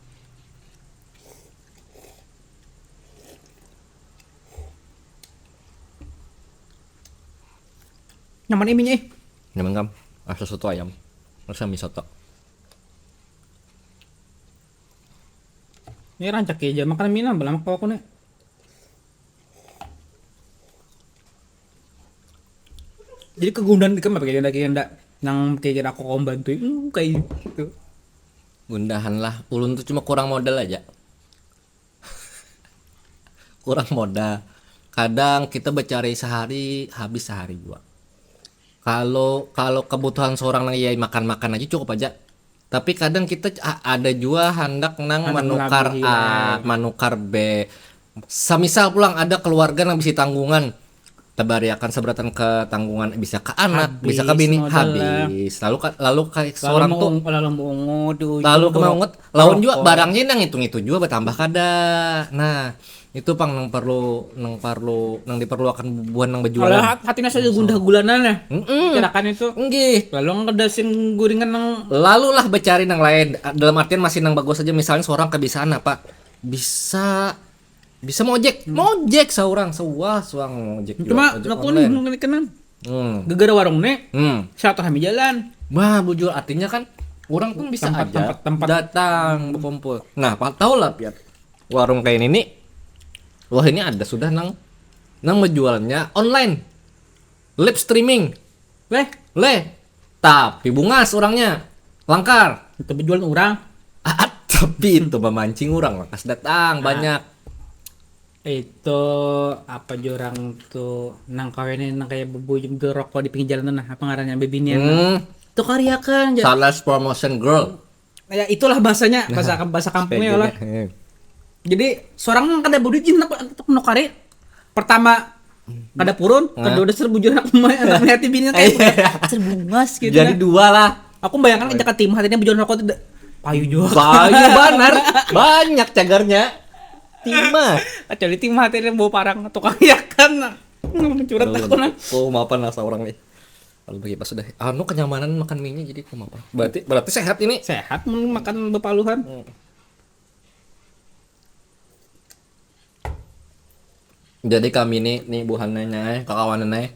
Nyaman iminya ih. Nyaman kam? Rasa soto ayam. Rasa mie soto. Ini rancak aja makan mie nambah lama kalau aku nih. Jadi kegundahan dikit apa kayak kayak ndak nang kayak aku kau bantu hmm, kayak gitu. Gundahan lah. Ulun tuh cuma kurang modal aja. Kurang modal. Kadang kita bercari sehari habis sehari juga. Kalau kalau kebutuhan seorang nang ya makan-makan aja cukup aja. Tapi kadang kita a- ada juga hendak nang Hendak menukar melabihi, ah, menukar be. Semisal pulang ada keluarga nang bisi tanggungan, tabariakan seberatan ke tanggungan bisa ke anak, Habis bisa ke bini, modal lah. Habis. Lalu ka- lalu kayak Lalu seorang mau tuh lalu mau ungut ujung lalu tuh kena ungut rokok. lawan juga barangnya nang itu itu juga bertambah kada. Nah, itu pang nang perlu nang perlu nang diperluakan bubuhan nang Kalau berjualan. hat- hatinya saja gundah gulana nah. Mm-mm. Kirakan itu. Nggih. Lalu nggak ada sing guringan nang Lalu lah bercari nang lain. Dalam artian masih nang bagus aja, misalnya seorang kebiasaan apa? Bisa bisa mojek, mojek seorang sewah suang mojek Cuma juga, ojek aku online. Nunggu kenal. Hmm. Gegara warung nih. Hmm. Silaturahmi jalan. Bah, bujur artinya kan orang pun bisa Tempat, aja tempat, tempat. Datang berkumpul. Nah, pa- tahu lah pian warung kayak ini. Wah, ini ada sudah nang nang menjualnya online. Live streaming. Weh, Leh, tapi bungas orangnya. Langkar. itu berjualan orang. Ah, tapi itu memancing orang lakas datang banyak. Itu apa jurang tuh nang kawin nang kayak bebuyung tuh rokok di pinggir jalan tuh nah apa ngarannya bebinian. Hmm, Tuh karyakan ja- Salas promotion girl. Ya itulah bahasanya bahasa bahasa kampungnya lah. Iya. Jadi seorang kada bodoh jin aku untuk nukari. Pertama kada purun, kedua dasar bujur aku mah anak melihat bini Iya. kayak dasar bungas gitu. Jadi Nah. Dua lah. Aku bayangkan aja timah tadi bujur rokok tuh da- payu juga. Payu banar. Banyak cagarnya. Timah. Kecuali timah tadi bau parang tukang yakan. Curhat aku nah. Oh, maafan lah seorang nih. Kalau bagi pas sudah anu kenyamanan makan mie-nya jadi aku maafan. Berarti berarti sehat ini. Sehat mun makan bepaluhan. Hmm. Jadi kami ni, ni buhannya, eh, kakawanan, eh,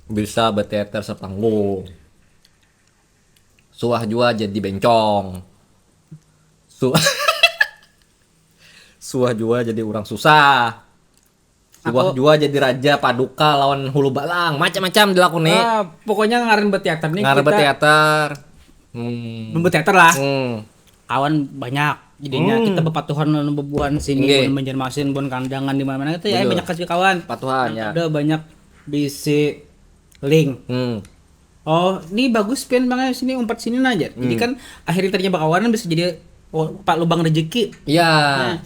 bisa berteater sepanggung. Suah jua jadi bencong. Su- Suah jua jadi orang susah. Suah Aku- jua jadi raja paduka lawan hulu balang. Macam-macam dilakuni. Ah, pokoknya ngaran berteater nih Ngaran kita berteater. Hmm. Berteater lah. Hmm. Kawan banyak. Jadinya Hmm. kita berpatuhan lawan bebuhan sini, Nggih. buhan Banjarmasin, buhan Kandangan di mana-mana itu ya Betul. banyak kasih kawan. Patuhan, ya. Ada banyak bisi link. Hmm. Oh, ini bagus pian bang, sini umpat sini nah aja. Jadi kan akhirnya tadinya bakawanan bisa jadi, oh, pak lubang rezeki. Ya.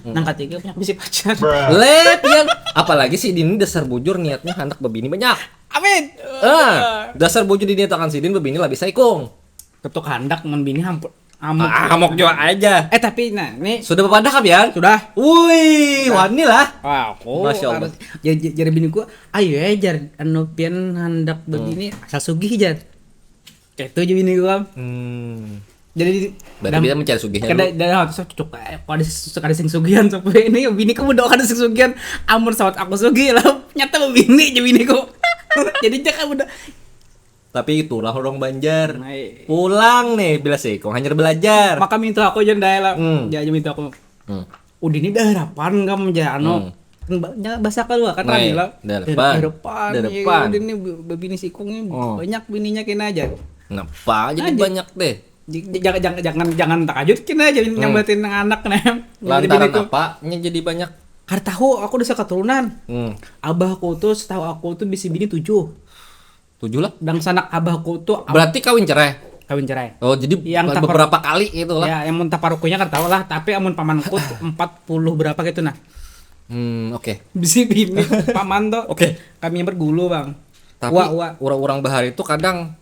Nah, nang ketiga banyak bisi pacar. Lep yang apalagi si Dini dasar bujur niatnya hendak bebini banyak. Amin. Ah, dasar bujur diniatakan sidin bebini lah bisa ikung. Ketuk handak mun bini hampun. Amuk. Ah, amok jua aja. Eh tapi nah ini Sudah bepadah kah pian? Sudah. Wih, wani lah. Wah, aku Masya Allah. harus- jadi jadi biniku, ayo ya jar, anu pian handak begini asal sugih jar. Kayak itu aja biniku kan. Hmm. Jadi Berarti kita mencari sugihnya kada dulu. Ada harus cocok, eh, kok ada sing- ada sing sugihan sampai ini biniku udah ada sing sugihan. Amun sawat aku sugih lah nyata bini aja biniku. Jadi jangan udah Tapi itulah orang Banjar. Nah, iya. Pulang nih bila seikung hanyar belajar. Maka minta aku aja ndai lah. Hmm. Ya aja minta aku. Hmm. Udah ini dah harapan kamu aja anu. Kan ba- nya bahasa keluar kan Nah, rame lah. dah Dah depan. Depan. Dah Ya, depan. Udah ini be- bebini sikung ini Oh. Banyak bininya kena aja. Kenapa jadi Aja. Banyak deh? J- j- Jangan jangan jangan jangan takajut kena aja nyambatin nang anak nih. Lantaran apa? Nya jadi banyak. Kada tahu aku udah keturunan. Hmm. Abahku tuh setahu aku tuh bisi bini tujuh. Tujuh lah. Dangsanak abahku tuh ab- Berarti kawin cerai. Kawin cerai. Oh, jadi Yang be- tapar- beberapa kali gitu lah. Ya, yang mun taparukunya kada tahu lah, tapi amun pamanku empat puluh berapa gitu nah. Hmm, oke. Bisi bini paman tuh. Oke. Kami yang bergulu, Bang. Tapi Wah, wah. Orang-orang bahari itu kadang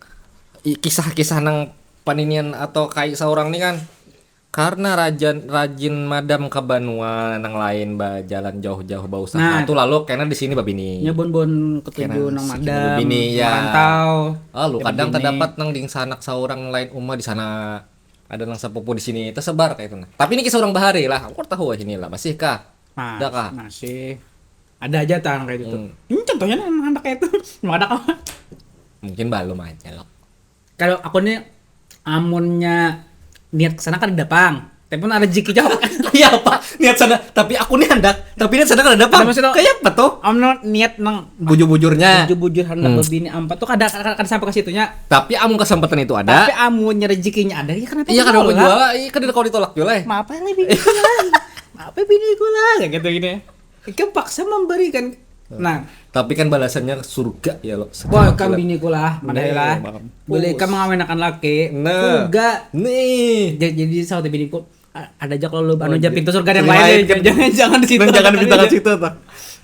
i- kisah-kisah nang paninian atau kai seorang nih kan karena rajin rajin madam ke banua nang lain bajalan jauh-jauh bausaha Nah. Tuh lalu kena di sini babini. Nya bon-bon ketuju Kena nang sini madam, bini, ya. merantau. Ah, lu Jadi kadang bini. Terdapat nang dingsanak seorang lain umah di sana ada nang sepupu di sini tersebar kayak itu nah. Tapi ini kisah orang bahari lah. Aku tahu ini lah masih kah? Nah, Ada kah? Masih ada aja tang kayak gitu. Hmm. Ini contohnya nang handak kayak itu. Cuma ada kawan. Mungkin belum aja loh. Kalau aku nih amunnya niat ke sana kan ada pang. Tapi pun ada rezeki jauh. Iya apa? Niat sana. Tapi aku nih hendak. Tapi niat sana kan ada apa? Ada maksud lo? Kayak apa tuh? Amun niat nang Bujur-bujurnya. bujur-bujurnya handak Hmm. Bebini ampat tuh kada kada kada sampai ke situnya. Tapi amun kesempatan itu ada. Tapi amunnya rezekinya ada ya kenapa Iya kan ditolak? Aku jual. Iya kan kalau ditolak jual eh. Maaf lah bini gue lah. Maaf ya bini gue lah kayak gitu gini. Kepaksa memberikan. Nah, Tapi kan balasannya surga ya lo. Wah, kan bini ku lah, madai Nih, lah. mampus. Boleh kan mengawinakan laki. Nah. Surga. Nih. Ja- Jadi sahabat bini ku, "A- ada aja kalau lu anu aja pintu surga yang Yang lain lain ya. Jangan jangan di situ. Dan jangan di tangan situ tuh.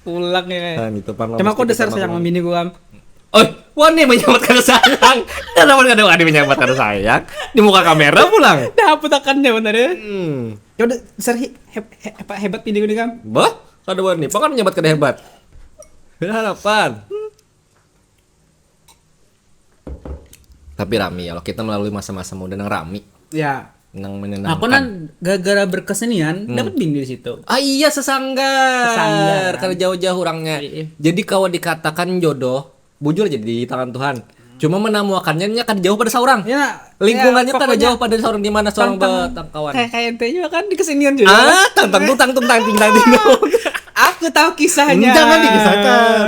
Pulang ya. Nah, itu pang Cuma aku mesti dasar kita sayang maklum. bini gua. Oh, wani menyelamat kada sayang. Kenapa kada wani menyelamat kada sayang? Di muka kamera pulang. Dah apa takannya bener ya. Hmm. Ya udah dasar he, he, he, apa hebat bini gua nih kan. Bah, kada wani, pakan menyelamat kada hebat. Harapan. Tapi rami ya, kita melalui masa-masa muda yang rami, Ya. yang menyenangkan. Aku kan gara-gara berkesenian dapat bini di situ. Ah iya sesanggar. Sesanggar. Karena jauh-jauh orangnya. Iya, iya. Jadi kalau dikatakan jodoh, bujur aja di tangan Tuhan. Cuma menemukannya nya kada jauh pada seorang. Ya, Lingkungannya ya, kada pokoknya jauh pada seorang di mana seorang tentang bertangkawan. Kayak kayak ente juga kan di kesenian juga. Ah, tentang tutang tutang ting tang ting. Aku tahu kisahnya. Jangan dikisahkan.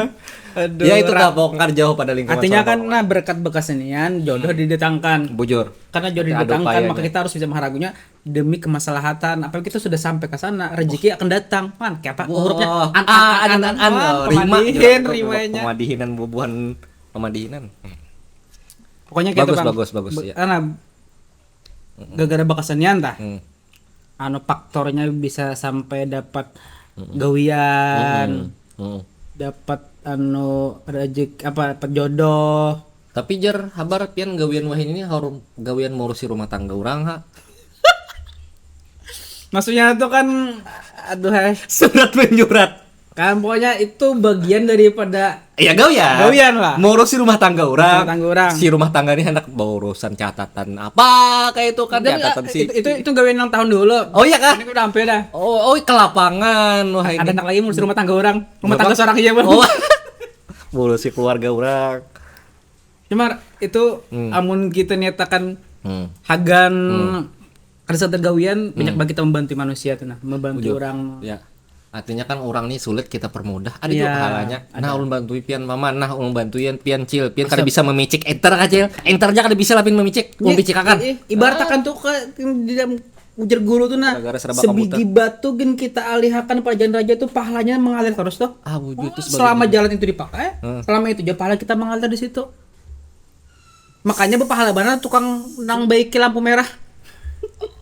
Aduh. Ya itu ra- dah pokoknya kada jauh pada lingkungan. Artinya seorang kan orang. Nah berkat bekas kesenian jodoh didatangkan. Bujur. Karena jodoh Ada didatangkan upayanya. Maka kita harus bisa mengharagunya demi kemaslahatan. Apabila kita sudah sampai ke sana, rezeki akan datang. Man, kayak apa Wah, hurufnya? An, ah, an, an, an, man, oh, rima pemadihin, gitu. Rimanya. Pemadihinan bubuhan pemadihinan. Hmm. Pokoknya kayak Bagus, itu, Bang. bagus, bagus, Be- ya. Karena gara-gara bekas kesenian tah. Hmm. Anu faktornya bisa sampai dapat gawian, Hmm. Hmm. dapat anu rezeki apa dapat jodoh. Tapi jar habar pian gawian wahini ini harus gawian mengurusi rumah tangga orang ha. Maksudnya tuh kan aduh hai. Surat menyurat. Kan pokoknya itu bagian daripada Ya gawian. Gawian lah. Mengurusi rumah tangga orang. Rumah tangga orang. Si rumah tangga ini hendak berurusan catatan apa kayak itu kan, Dan, catatan eh, si itu, itu itu gawian yang tahun dulu. Oh iya kah? Ini udah hampir dah. Oh, oh ke lapangan wah Ada ini. Anak lagi ngurusin rumah tangga orang. Rumah Berapa? Tangga seorang iya bang. Oh. Mengurusi keluarga orang. Cuma itu Hmm. amun kita nyatakan Hmm. hagan ada satu gawian banyak banget kita membantu manusia tuh nah, membantu orang. Ya. Artinya kan orang nih sulit kita permudah. Ada juga Iya, pahalanya. ada. Nah, ulun bantuin pian mama, nah ulun bantuin pian cil, pian kada bisa memicik enter kah cil? Enter aja kada bisa lah pian memicik. Ulun picikan. Ih, ibarat akan tuh ke di dalam ujar guru tuh nah Gara-gara serba sebigi batu gin kita alihakan pada jalan raja tuh pahalanya mengalir terus tuh. Ah, wujud tuh sebagai Selama jalan itu dipakai, Hmm. selama itu aja pahala kita mengalir di situ. Makanya berpahala banget tukang nang baiki lampu merah.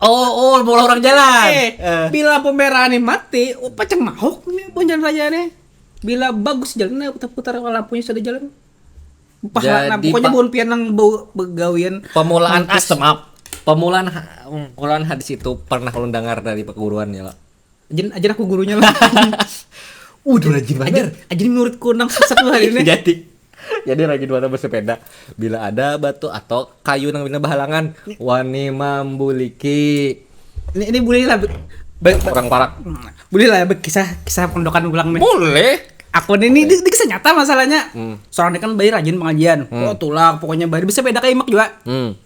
Oh, oh, bola orang jalan. Eh, bila lampu merah nih mati, oh, pacang mahuk nih pun jalan raja nih. Bila bagus jalan nih putar-putar lampunya sudah jalan. Pahala, nah, Jadi, pokoknya Pak, bukan pian nang bau begawian. Pemulaan Mampus. Astem up. Pemulaan ha- pemulaan hadis itu pernah ulun dengar dari perguruan ya lah. Ajar, ajar aku gurunya lah. Udah rajin banget. Ajar, ajar menurutku nang sesat tuh hari ini. Jadi jadi rajin banget bersepeda. Bila ada batu atau kayu nang bina bahalangan, wani mambuliki Ini ini boleh lah. Be, be, orang parak. Boleh lah be, kisah kisah pondokan ulang nih. Boleh. Aku nih ini di, di kisah nyata masalahnya. Hmm. Seorang ini kan bayi rajin pengajian. Oh tulak pokoknya bayi bisa beda kayak Imak juga. Hmm.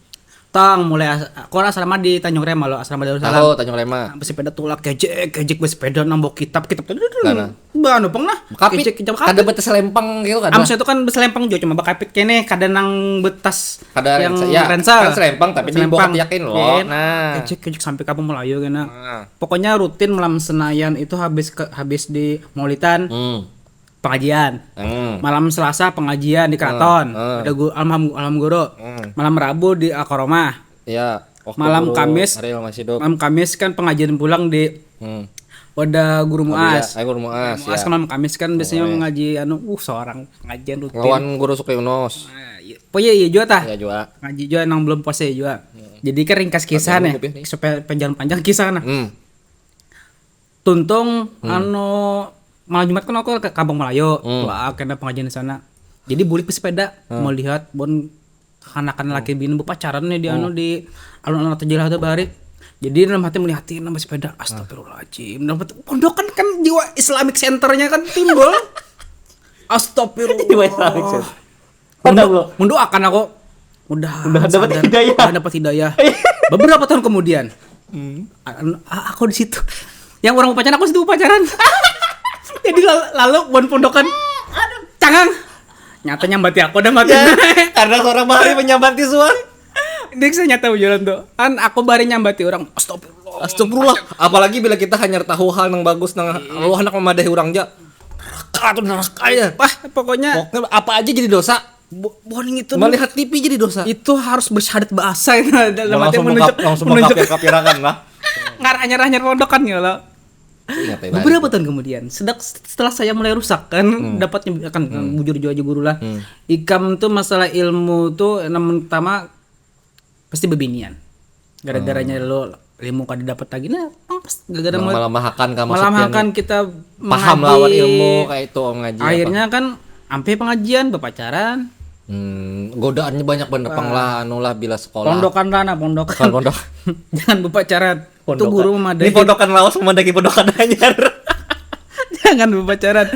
Tang mulai as aku asrama di Tanjung Rema lo, asrama Darussalam. Tahu Tanjung Rema. Bersepeda tulak kejek kejek bersepeda nambah kitab kitab tuh. Nah, nah. Bah nopong nah. Kapit. Kejek kejek Kada kapit. Batas lempeng gitu kan. Ah, maksudnya tuh kan beselempang juga cuma bakapit kene kada nang betas Kada yang rensa- ya, rensa. Kan selempang tapi di bawah Selempang. tiak ini loh. Oke. Nah. Kejek kejek sampai kampung Melayu kena. Nah. Pokoknya rutin malam Senayan itu habis ke habis di Maulitan Hmm. pengajian. Hmm. Malam Selasa pengajian di keraton. Hmm. Ada gu, almarhum almarhum guru. Hmm. Malam Rabu di Al-Karomah. Ya. Waktu Malam guru Kamis Ariel masih hidup. Malam Kamis kan pengajian pulang di Hmm. Wadah Guru Muas. Ya, eh, guru Muas. Muas Ya. Kan malam Kamis kan biasanya Muas. Mengaji anu uh seorang pengajian rutin. Lawan guru Suki Yunus. Nah, iya. Oh iya iya juga tah. Ya juga. Ngaji juga nang belum puasa ya juga. Jadi kan ringkas kisah Panjang nih. lebih nih. Supaya panjang-panjang kisah nah. Hmm. Tuntung anu malam Jumat kan aku ke Kampung Melayu. Hmm. Wah, kena pengajian di sana. Jadi bulik bersepeda melihat bon kanakan laki bini bepacaran nih di anu di alun-alun atau jalan atau bahari. Jadi dalam hati melihatin nambah sepeda, astagfirullahaladzim. Dalam hati, pondokan kan jiwa Islamic Centernya kan timbul. Astagfirullah. Jiwa Islamic Center. Pada lo. Mendoakan aku mudah Mudahan dapat hidayah. Mudahan dapat hidayah. Beberapa tahun kemudian, a- a- aku di situ. Yang orang pacaran aku situ pacaran. Jadi lal- lalu buan pondokan. Cangang. Nyata nyambati aku dah mati. Karena seorang bahari menyambati suan. Dia kisah nyata bujuran tuh. Kan aku bari nyambati orang. Astagfirullah. Astagfirullah. Apalagi bila kita hanya tahu hal yang bagus nang lu hendak memadahi orang aja. Neraka tuh neraka ya. Wah, pokoknya Pokoknya apa aja jadi dosa. bo- boning itu. Melihat T V jadi dosa. Itu harus bersyahadat bahasa itu dalam arti Langsung menunjuk mengkap, langsung menunjuk mengkapir-kapirakan lah. ngar anyar-anyar pondokan ya lo. Ingat ya, Beberapa tahun kemudian, sedang setelah saya mulai rusak kan, dapat nyebut- kan bujur jua aja guru lah. Ikam tuh masalah ilmu tuh yang pertama pasti bebinian. Gara-garanya lo ilmu kada dapat lagi nah, emang pas gara-gara Meng- mel- melamahakan kamu melamahakan kita paham mengaji. Lawan ilmu kayak itu ngaji apa. Akhirnya kan ampe pengajian bepacaran. Hmm, godaannya banyak bener pang lah anu lah bila sekolah. Pondokan lah nah pondokan. Bukan pondok. Jangan bepacaran. Itu Pondokan. Guru Ini memadahi. pondokan lawas memadahi pondokan anyar. Jangan bepacaran.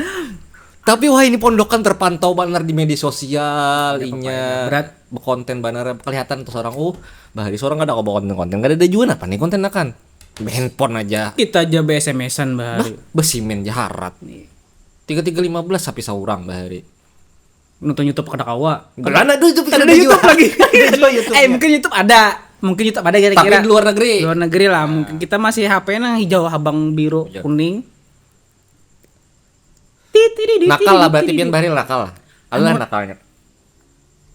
Tapi wah ini pondokan terpantau bener di media sosial inya. Berat. Bekonten bener kelihatan tuh seorang uh bahari seorang kada kau bekonten-konten kada ada jua apa nih konten akan handphone aja. Kita aja be-S M S-an bahari. Besimen jaharat nih. Tiga tiga lima belas sapi saurang bahari. Nonton YouTube kada kawa. Kan ada YouTube Ada YouTube lagi. Ada juga YouTube. Eh mungkin YouTube ada. Mungkin YouTube ada Tapi kira-kira. Di luar negeri. Luar negeri lah. Mungkin kita masih H P nang hijau habang biru Iya. Kuning. Titiri. Nakal lah berarti pian bahari nakal lah. Adalah nakalnya.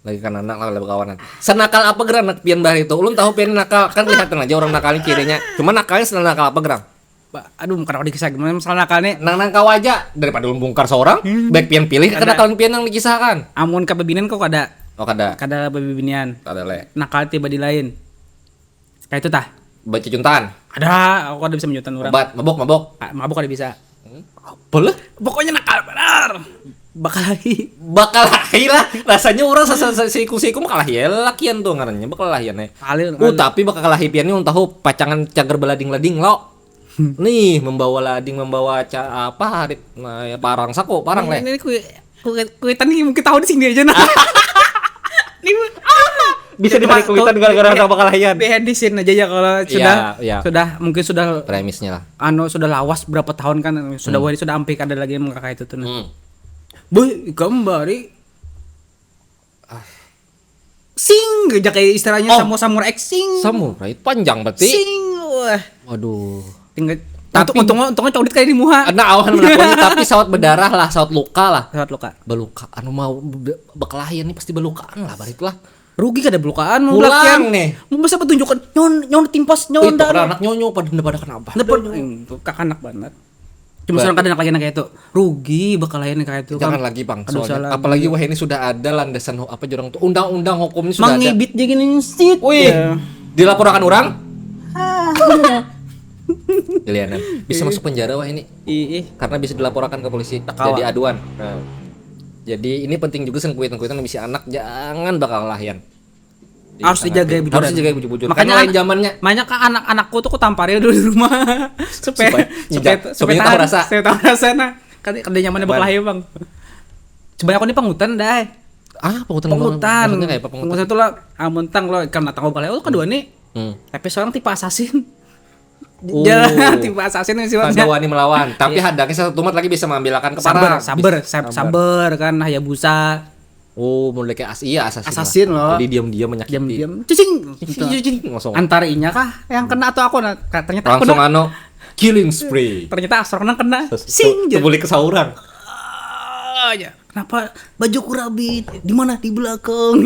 Lagi kan anak lah bekawanan. Senakal apa gerak anak pian bahari itu? Ulun tahu pian nakal kan kelihatan aja orang nakalnya kirinya. Cuma nakalnya senakal apa gerak? Aduh, kada dikisah gimana masalah nakal nih. Nang nang kawa aja daripada ulun bungkar seorang, baik pian pilih kenakalan pian yang dikisahkan. Amun kababinan kok kada. Oh kada. Kada babibinian. Kada le. Nakal tiba di lain. Kayak itu tah. Baca juntan. Ada, aku kada bisa menjuntan orang. Obat, mabok mabok. Ah, mabok kada bisa. Boleh? Pokoknya nakal benar. Bakalahi. Bakalahi lah. Rasanya orang sasa- sa- seiku-seiku bakalahi ya lakian tuh ngarannya bakalahian ya. Kali Uh, tapi bakalahi pian nih tahu pacangan cagar belading-lading lo. Nih membawa lading membawa ca- apa harit nah, ya, parang sako parang Ini, leh. ini kui kui kuitan nih mungkin tahu di sini aja nah. Ini apa? Bisa dibalik kuitan gara-gara orang bakalahian. Behind the scene aja ya kalau sudah iya. Sudah mungkin sudah Premisnya lah. Anu sudah lawas berapa tahun kan sudah wari sudah ampih kada lagi mengkakak itu tuh nah. Hmm. Boy, ikam bari sing aja kayak istilahnya Oh. Samo Samurai X sing. Samurai panjang berarti. Sing wah. Waduh. Tinggal Tapi- untung untung untung caudit kayak di muha. Nah, awan menakuni tapi saut berdarah lah, saut luka lah. Saat luka. Beluka anu mau be- bekelahian nih pasti belukaan lah balik lah. Rugi kada belukaan mau Pulang latihan. Nih. Mau masa petunjukan nyon nyon timpas Wih, nyon itu dah. Pada anak nyonyo pada pada kenapa? Dapat kakanak banget. Cuma seorang kada lagi kayak itu. Rugi bakal lain kayak itu. Jangan Kan. lagi bang. Kada usah Soalnya. Lagi. Apalagi wah ini sudah ada landasan hu- apa jurang tuh undang-undang hukumnya sudah ada. Mangibit aja gini sit. Wih, Ya. Di laporakan orang? Gilianan. Bisa masuk penjara wah ini. Ih, ih. Karena bisa dilaporkan ke polisi. Takawa. Jadi aduan. Nah. Jadi ini penting juga sengkuitan-kuitan bisi anak jangan bakal lahian. Jadi Harus sangat dijaga penting. bujur. Harus dijaga bujur-bujur. Makanya Karena anak- zamannya Makanya kan anak-anakku tuh ku tampari dulu di rumah supaya Supaya- supaya supaya tahu rasa. Supaya tahu rasa nah. Kan kada nyaman bakal lahir bang. Sebenarnya aku ini pangutan dah. Ah, pengutan. Pangutan. Maksudnya kayak apa pengutan? Pengutan tuh lah amun tang lo karena tanggal balai oh kedua nih. Hmm. Tapi seorang tipe assassin. Oh. Jangan tipe assassin yang Kada sifatnya. Wani melawan, tapi hadangnya satu tumat lagi bisa mengambil akan ke Sabar, parang. sabar, sab- sabar kan Hayabusa. Oh, mulai kayak as iya assassin. Assassin Lah. Loh. Jadi diam-diam menyakiti. Diam-diam. Cicing. Cicing, cicing, langsung. Antara inya kah yang kena atau aku nah? Ternyata aku Langsung nah. Anu killing spree. Ternyata asal kena kena. Terus Sing tu- je. Beli ke saurang. Ah, ya. Kenapa bajuku rabit? Di mana? Di belakang.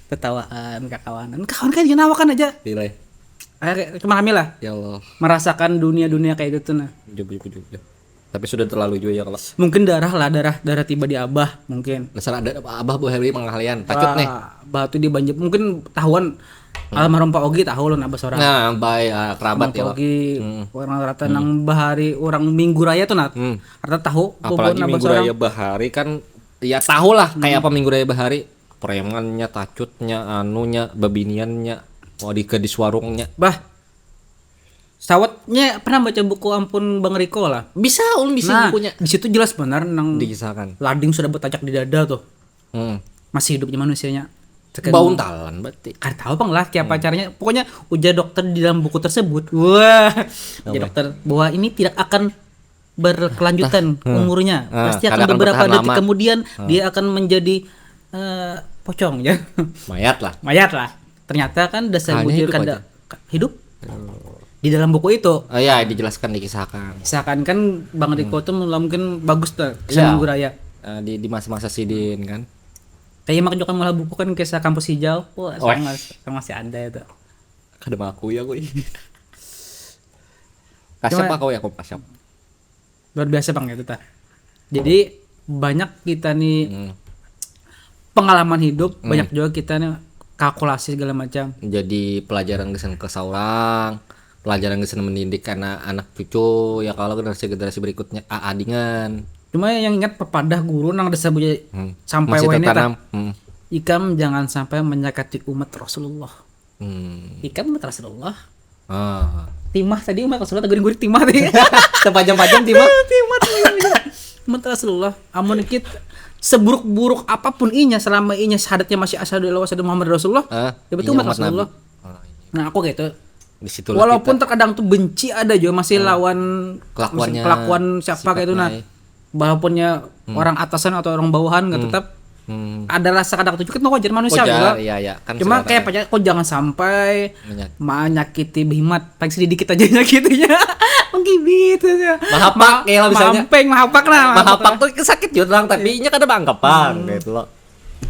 Tertawaan kakawanan. Kawan kan jenawakan aja. Nilai. Ayo, cuma kami lah. Ya Allah. Merasakan dunia-dunia kayak gitu nah. Jujur, jujur, jujur. Tapi sudah terlalu juga ya kalau. Mungkin darah lah darah darah tiba di abah mungkin. Dasar ada abah bu Herwi pengahlian. Tacut nih. Wah, batu di banjir mungkin tahuan almarhum Pak Ogi tahu loh abah seorang. Nah, baik ah, kerabat ya. Pak Ogi orang rata nang bahari orang minggu raya tuh nat. Hmm. Rata tahu Apalagi abah minggu seorang. Raya bahari kan ya tahu lah kayak apa minggu raya bahari. Premannya, tacutnya, anunya, bebiniannya, mau di kedis warungnya. Bah. Sawatnya pernah baca buku Ampun Bang Riko lah. Bisa ulun bisa Nah, bukunya. Di situ jelas benar nang Dikisahkan. Lading sudah bertajak di dada tuh. Hmm. Masih hidupnya manusianya. Tekan- Bauntalan berarti. Kada tahu bang lah kayak apa caranya. Pokoknya ujar dokter di dalam buku tersebut. Wah. Ujar dokter bahwa ini tidak akan berkelanjutan umurnya. Ah, Pasti akan kada akan beberapa bertahan detik lama. Kemudian dia akan menjadi eh, pocong ya. Mayat lah. Mayat lah. Ternyata kan dasar Hanya bujur hidup kada aja. Ka- hidup di dalam buku itu. Oh ya, dijelaskan dikisahkan. Misalkan kan Bang Riko tuh mungkin bagus tuh Iya. Minggu Raya. Eh, di di masa-masa sidin kan. Kayak mak juga malah buku kan kisah kampus hijau. Wah, Wah. sama, sama masih ada itu. Kada mau aku ya gue. Kasih Cuma- apa kau ya kau kasih. Luar biasa bang itu tah. Jadi banyak kita nih Hmm. Pengalaman hidup banyak juga kita nih kalkulasi segala macam. Jadi pelajaran kesan ke saurang, pelajaran kesan mendidik karena anak cucu ya kalau generasi generasi berikutnya aa dingan. Cuma yang ingat pepadah guru nang desa bujur Hmm. sampai Masih wene tah. Tertanam. Hmm. Ikam jangan sampai menyakiti umat Rasulullah. Hmm. Ikam umat Rasulullah. Ah. Timah tadi umat Rasulullah teguring-guring timah tadi. Sepanjang-panjang timah. Timah umat Rasulullah. Amun kita seburuk-buruk apapun inya selama inya syahadatnya masih asyhadu alla ilaha illallah Muhammad Rasulullah. Ah, Ya betul iya, umat umat Rasulullah. Nabi. Ah, iya. Nah aku gitu. Di situlah Walaupun kita- terkadang tuh benci ada juga masih lawan Kelakuannya kelakuan siapa sifatnya. Gitu nah. Walapunnya orang atasan atau orang bawahan nggak tetap Hmm. ada rasa kadang tuh kan wajar manusia Wajar, juga. iya, iya. Kan Cuma segala kayak tanya. Apa kok jangan sampai Menyak- menyakiti behimat paling sedikit aja nyakitinya. Menggibit aja. Mahapak, ya lah, misalnya. Mampeng, mahapak lah. Mahapak tuh sakit juga orang tapi inya kada bangkepan gitu loh.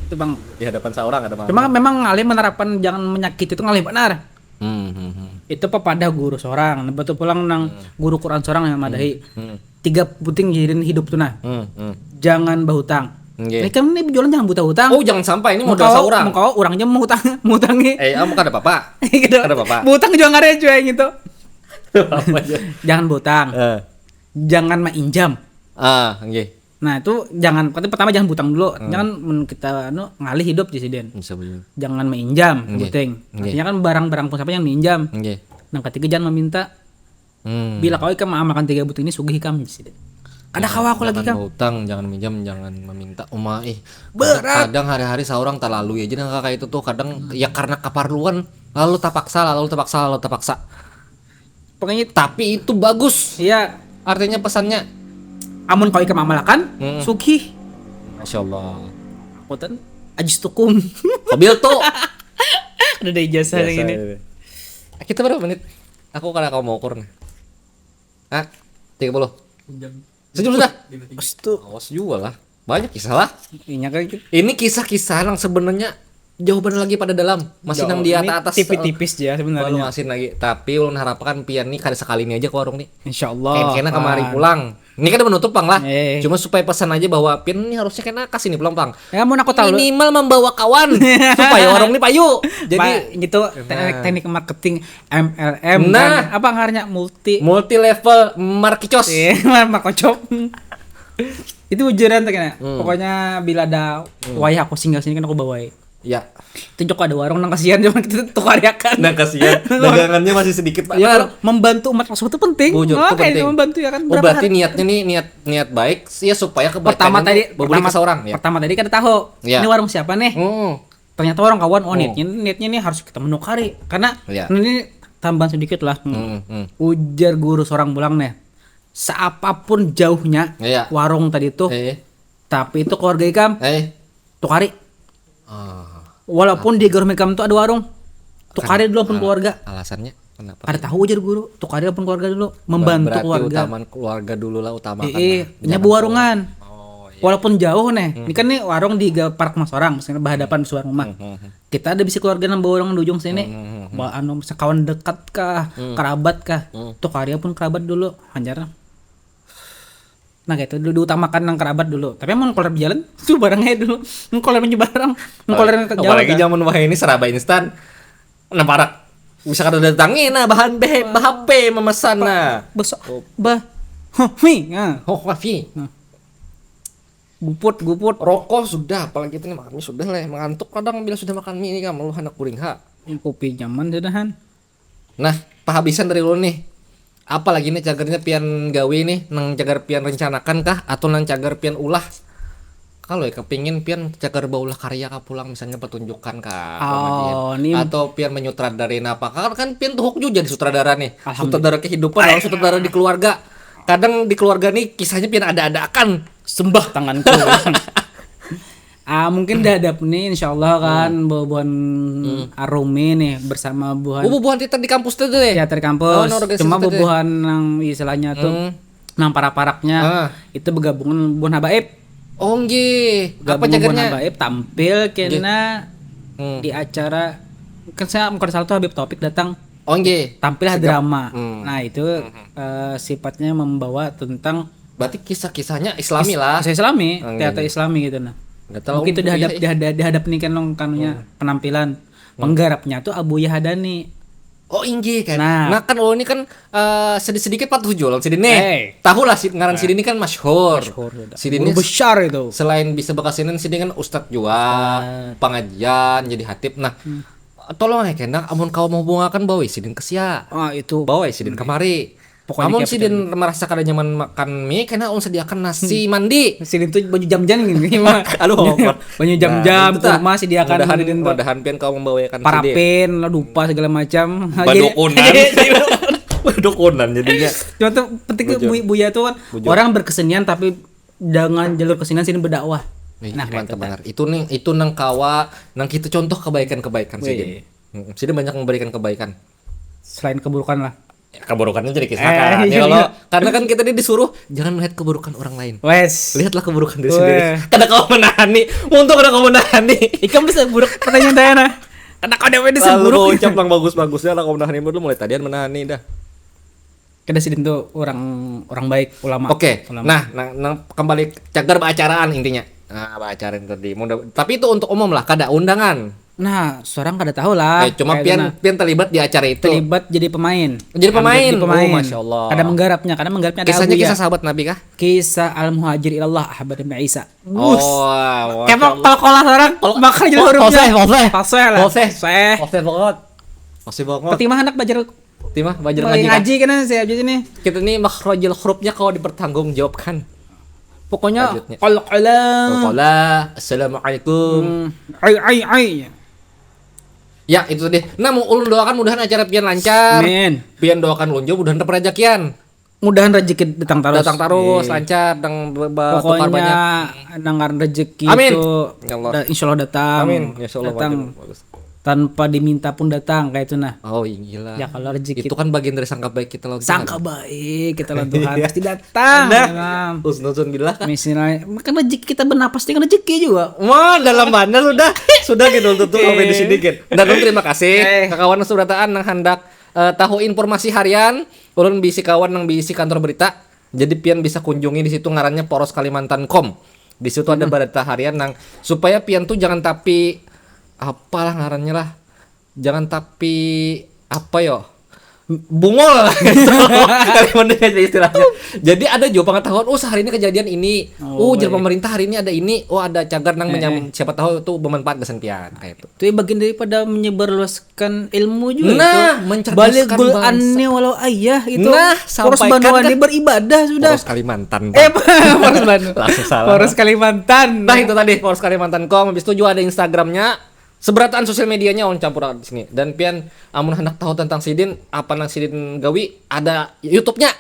Itu bang. Di hadapan seorang ada mahapak. Cuma memang ngalih menerapkan jangan menyakiti itu ngalih benar. Hmm, hmm, hmm. Itu pepadah guru seorang. Nah, betul pulang nang guru Quran seorang yang madahi. Hmm. Tiga penting jadi hidup tuh nah. Hmm, hmm. Jangan berhutang. Nggih. Ini kan ini berjualan jangan buta hutang. Oh, jangan sampai ini modal seorang. Mengkau orangnya mau hutang, mau hutangi. Eh, ah, kada apa-apa. Gitu. Kada apa-apa. Mau hutang juga nggak ada juga gitu. Apa aja? Jangan berhutang. Eh. jangan mainjam. Ah, nggih. Nah, itu jangan, berarti pertama jangan butang dulu. Jangan men kita anu ngalih hidup di sidin. Bisa bener. Jangan mainjam, Nggih. Penting. Nggih. Artinya kan barang-barang pun sampai jangan minjam. Nggih. Yang ketiga jangan meminta. Hmm. Bila kau ikam mengamalkan tiga butuh ini sugih ikam di sidin. Kada kawa aku lagi Jangan kam. Utang, jangan minjam, jangan meminta. Uma ih. Berat. Kadang hari-hari seorang terlalu ya jadi kayak itu tuh kadang ya karena keperluan lalu terpaksa lalu terpaksa lalu terpaksa. Pokoknya Tapi itu bagus. Iya, Artinya pesannya amun kau ikam amalkan, Hmm. Sugih. Masya Allah. Aku ten ajis tukum. Mobil tuh. Ada dari ijazah yang ini. Kita berapa menit? Aku karena kau mau ukur nih. Ah, tiga puluh. Sejam sudah. Astu. Awas juga lah. Banyak kisah lah. Inya kayak gitu. Ini kisah-kisah yang sebenarnya jauh banget lagi pada dalam. Masih nang di Jauh. Ini atas. tipis-tipis ya Baru sebenarnya. Masih lagi. Tapi ulun harapkan pian nih kada sekali ini aja ke warung nih. Insya Allah. Kayak kena kemari Pan. pulang. Ini kada menutup pang lah. Eh. Cuma supaya pesan aja bahwa pian ini harusnya kena kasih nih pulang pang. Ya mau aku tahu. Minimal membawa kawan supaya warung ini payu. Jadi Pak, gitu teknik, teknik marketing M L M Nah. Kan? Apa ngarannya multi multi level markicos. Iya, makocop. Itu bujuran tuh kena. Hmm. Pokoknya bila ada wayah aku singgah sini kan aku bawai. Ya. Itu joko ada warung nang kasihan cuma kita tukariakan. Nah kasihan dagangannya masih sedikit pak. Ya, membantu umat Rasul itu penting. Bujur, itu Makanya penting. Membantu ya kan. Oh, berarti niatnya nih niat niat baik ya supaya kebaikan Pertama tadi berbalik pertama, ke seorang ya. Pertama tadi kada tahu. Ya. Ini warung siapa nih? Hmm. Ternyata orang kawan, oh Hmm. niatnya niatnya nih harus kita menukari karena Ya. Ini tambahan sedikit lah. Hmm, hmm. Ujar guru seorang pulang nih, seapapun jauhnya Iya. Warung tadi tuh, Eh, tapi itu keluarga ikam. Eh. Tukari. Ah. Walaupun di garum ikam tuh ada warung, tukari dulu pun keluarga. Alasannya kenapa? Kada tahu ujar guru, tukari pun keluarga dulu, membantu Berarti keluarga. Utaman keluarga dulu lah utamakan. Iya, Lah. nya bewarungan. Oh, iya. Walaupun jauh nih, ini kan nih warung di ga- parak mas orang, misalnya berhadapan suara rumah. Hmm, hmm. Kita ada bisi keluarga nang bewarung di ujung sini, ba- anu sekawan dekat kah, kerabat kah, tukari pun kerabat dulu, hanjar. Nah gitu, dulu diutamakan nang kerabat dulu. Tapi emang keluar jalan, tuh barangnya dulu, keluar menyebarang, keluar ke jauh. Apalagi Kan? Zaman wahini seraba instan. Nah parak bisa kada datangi nah bahan B H P memesan nah. Besok, bah, huh, mi, nah. Oh, kopi. Guput, guput. Rokok sudah, apalagi itu nih makan mie sudah lah. Mengantuk kadang bila sudah makan mie ini kan malu anak kuring ha. Yang kopi nyaman sudahan. Nah, pahabisan dari ulun nih. Apalagi nih cagarnya pian gawe nih, nang cagar pian rencanakan kah atau nang cagar pian ulah? Kalau ya kepingin pian cagar baulah karya kah pulang misalnya pertunjukan kah Oh, komedi. Ini Atau pian menyutradarai apa kah kan pian tuhuk juga jadi sutradara nih. Alhamdulillah. Sutradara kehidupan atau sutradara di keluarga. Kadang di keluarga nih kisahnya pian ada-ada akan. Sembah tanganku. Ah mungkin dihadap nih insyaallah kan bubuhan Arumi nih bersama bubuhan Oh, bubuhan tita di kampus tuh deh. Teater Oh, Kampus. nang organisasi Cuma itu deh. Bubuhan nang istilahnya tuh Hmm. nang para-paraknya Ah. Itu bergabungan bubuhan habaib. Oh nggih. Apa Gabung cagarnya? Bubuhan habaib tampil kena Hmm. di acara kan saya bukan salah tuh Habib Taufik datang Oh nggih. tampil lah Segap. Drama. Hmm. Nah itu eh, sifatnya membawa tentang Berarti kisah-kisahnya Islami lah. Kisah Islami, Oh, teater iya. Islami gitu nah. Nggak tahu. Mungkin itu dihadap Iya, iya. dihadap, dihadap nih kan nong kanunya penampilan. Penggarapnya tuh Abu Yahadani. Oh inggih kan. Nah. Nah, kan oh ini kan eh, sedikit-sedikit patuh jualan sidin nih. Hey. Tahu lah si ngaran sidin ini kan masyhur. Masyhur sudah. Sidin Guru ini besar itu. Selain bisa bakasinan sidin kan ustadz jua, pengajian jadi hatib. Nah, tolong ya kena amun kau mau bungakan bawa sidin ke sia. Ah itu. Bawa sidin kemari. Pokoknya Amun kayak sidin merasa kada nyaman makan mie kena ulun sediakan nasi mandi. Sidin tuh banyu jam-jam gini mah. Aduh, ampun. Banyu jam-jam, Nah, itu tak. kurma sediakan Mudahan, sidin tuh. Mudahan pian kau membawakan sidin. Parapen, lah dupa segala macam. Badukunan. Badukunan jadinya. Cuma tuh penting tuh Bujur. Buya, Buya tuh kan Bujur. Orang berkesenian tapi dengan jalur kesenian sidin berdakwah. Nih, Nah, kayak mantap gitu. Benar. Itu nih itu nang kawa nang kita contoh kebaikan-kebaikan Wih. sidin. Mm, sidin banyak memberikan kebaikan. Selain keburukan lah. Ya, keburukannya jadi kisah Eh, kan. Ya, iya. kalau karena kan kita ini disuruh jangan melihat keburukan orang lain. Wes. Lihatlah keburukan diri Weh. sendiri. Kada kau menahani. Untung kada kau menahani. Ikam bisa buruk pertanyaan saya nah. Karena kau dapat bisa Lalu buruk. kau ucap nang bagus-bagusnya lah kau menahani dulu mulai tadian menahani dah. Kada sidin tuh orang orang baik ulama. Oke. Ulama. Nah, nah, nah, kembali cagar baacaraan intinya. Nah, baacaraan tadi. Mudah, tapi itu untuk umum lah, kada undangan. Nah, seorang kada tahu lah. Eh, cuma pian nah. Pian terlibat di acara itu. Terlibat jadi pemain. Jadi pemain. Jadi pemain. Oh, Masya Allah. Ada menggarapnya, karena menggarapnya ada. Kisahnya kisah sahabat Nabi kah? Kisah al-muhajir ilallah Ahmad bin Isa. Oh, kayak kalau kalah orang makanya jadi hurufnya. Fasih, fasih. Fasih lah. Fasih. Fasih banget. Fasih banget. Peti mah anak belajar. Peti mah belajar ngaji. Ngaji kan saya aja ini. Kita nih makhrajil hurufnya kalau dipertanggungjawabkan. Pokoknya al-qala. Al-qala. Assalamualaikum. Hmm. Ai ai ai. Ya, itu tadi. Nah, ulun doakan mudahan acara pian lancar. Amin. Pian doakan ulun juga mudahan dapat rezekian. Mudahan rezeki datang terus. Datang terus, lancar, dan pokoknya nangan rezeki itu. Amin. Ya Allah. Insya Allah datang. Amin. Insya Allah datang. Tanpa diminta pun datang kayak itu nah. Oh, gila. Ya kalau rezeki. Itu kan bagian dari sangka baik kita loh. Sangka baik kita loh Tuhan pasti datang. Nah, husnuzon billah kan. Misalnya kan rezeki kita bernapas dengan rezeki juga. Wah, dalam mana sudah sudah gitu tuh sampai di sini gitu. Dan terima kasih eh. Kawan subrataan yang hendak uh, tahu informasi harian, ulun bisi kawan yang bisi kantor berita. Jadi pian bisa kunjungi di situ ngarannya Poros Kalimantan Kom. Di situ hmm. Ada berita harian nang supaya pian tuh jangan tapi apalah ngarannya lah. Jangan tapi apa yo? Bungul gitu. Kalimantan istilahnya. Jadi ada juga pengetahuan, oh hari ini kejadian ini, oh, oh jadi pemerintah hari ini ada ini, oh ada cagar nang eh, menyam, eh. Siapa tahu itu bermanfaat gasan pian kayak itu. Itu bagian daripada menyebarluaskan ilmu juga nah, itu. Mencerdaskan bangsa. Anni walau ayah itu. Nah, poros Banua ini beribadah sudah. Poros Kalimantan. Eh, poros Banua. Langsung salah. Poros Kalimantan. Nah, itu tadi Poros Kalimantan kom, habis itu juga ada Instagramnya. Seberataan sosial medianya orang campur di sini. Dan pian amun hendak tahu tentang sidin, apa nang sidin gawi, ada YouTube-nya.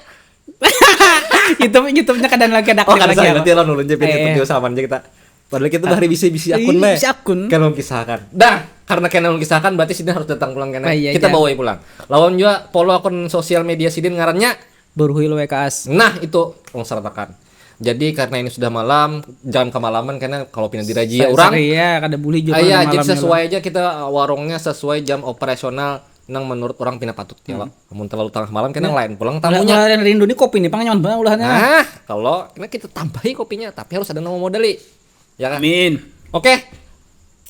YouTube YouTube-nya kadang lagi ada. Oh, kadang lagi. Berarti lawan ulun aja pian eh. YouTube sama aja kita. Padahal kita bahari bisi-bisi akun nih. Bisi akun. Kalau kisahkan. Dah, karena kena kisahkan berarti sidin harus datang pulang kena. Nah, iya, kita bawa pulang. Lawan juga follow akun sosial media sidin ngarannya Berhuil W K S. Nah, itu wong sertakan. Jadi karena ini sudah malam, jangan kemalaman karena kalau pindah diraji ya orang. Iya, kada boleh juga. Iya, jadi sesuai aja kita warungnya sesuai jam operasional nang menurut orang pina patut ya, Pak. Namun terlalu tengah malam kena lain pulang tamunya. Nah, rindu nih kopi nih, pang nyaman banget ulahannya. Nah, kalau kena kita tambahi kopinya, tapi harus ada nama modali. Ya kan? Amin. Oke.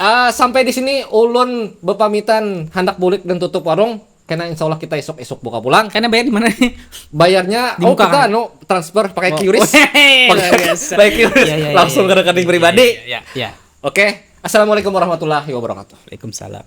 Uh, sampai di sini ulun berpamitan hendak bulik dan tutup warung. Karena insya Allah kita esok esok buka pulang. Karena bayar di mana nih? Bayarnya di oh kita kan? Anu transfer pakai oh. Kiris. Pakai kiris. Ya, ya, langsung ya, ke rekening ya, pribadi. Ya, ya, ya. Oke. Assalamualaikum warahmatullahi wabarakatuh. Waalaikumsalam.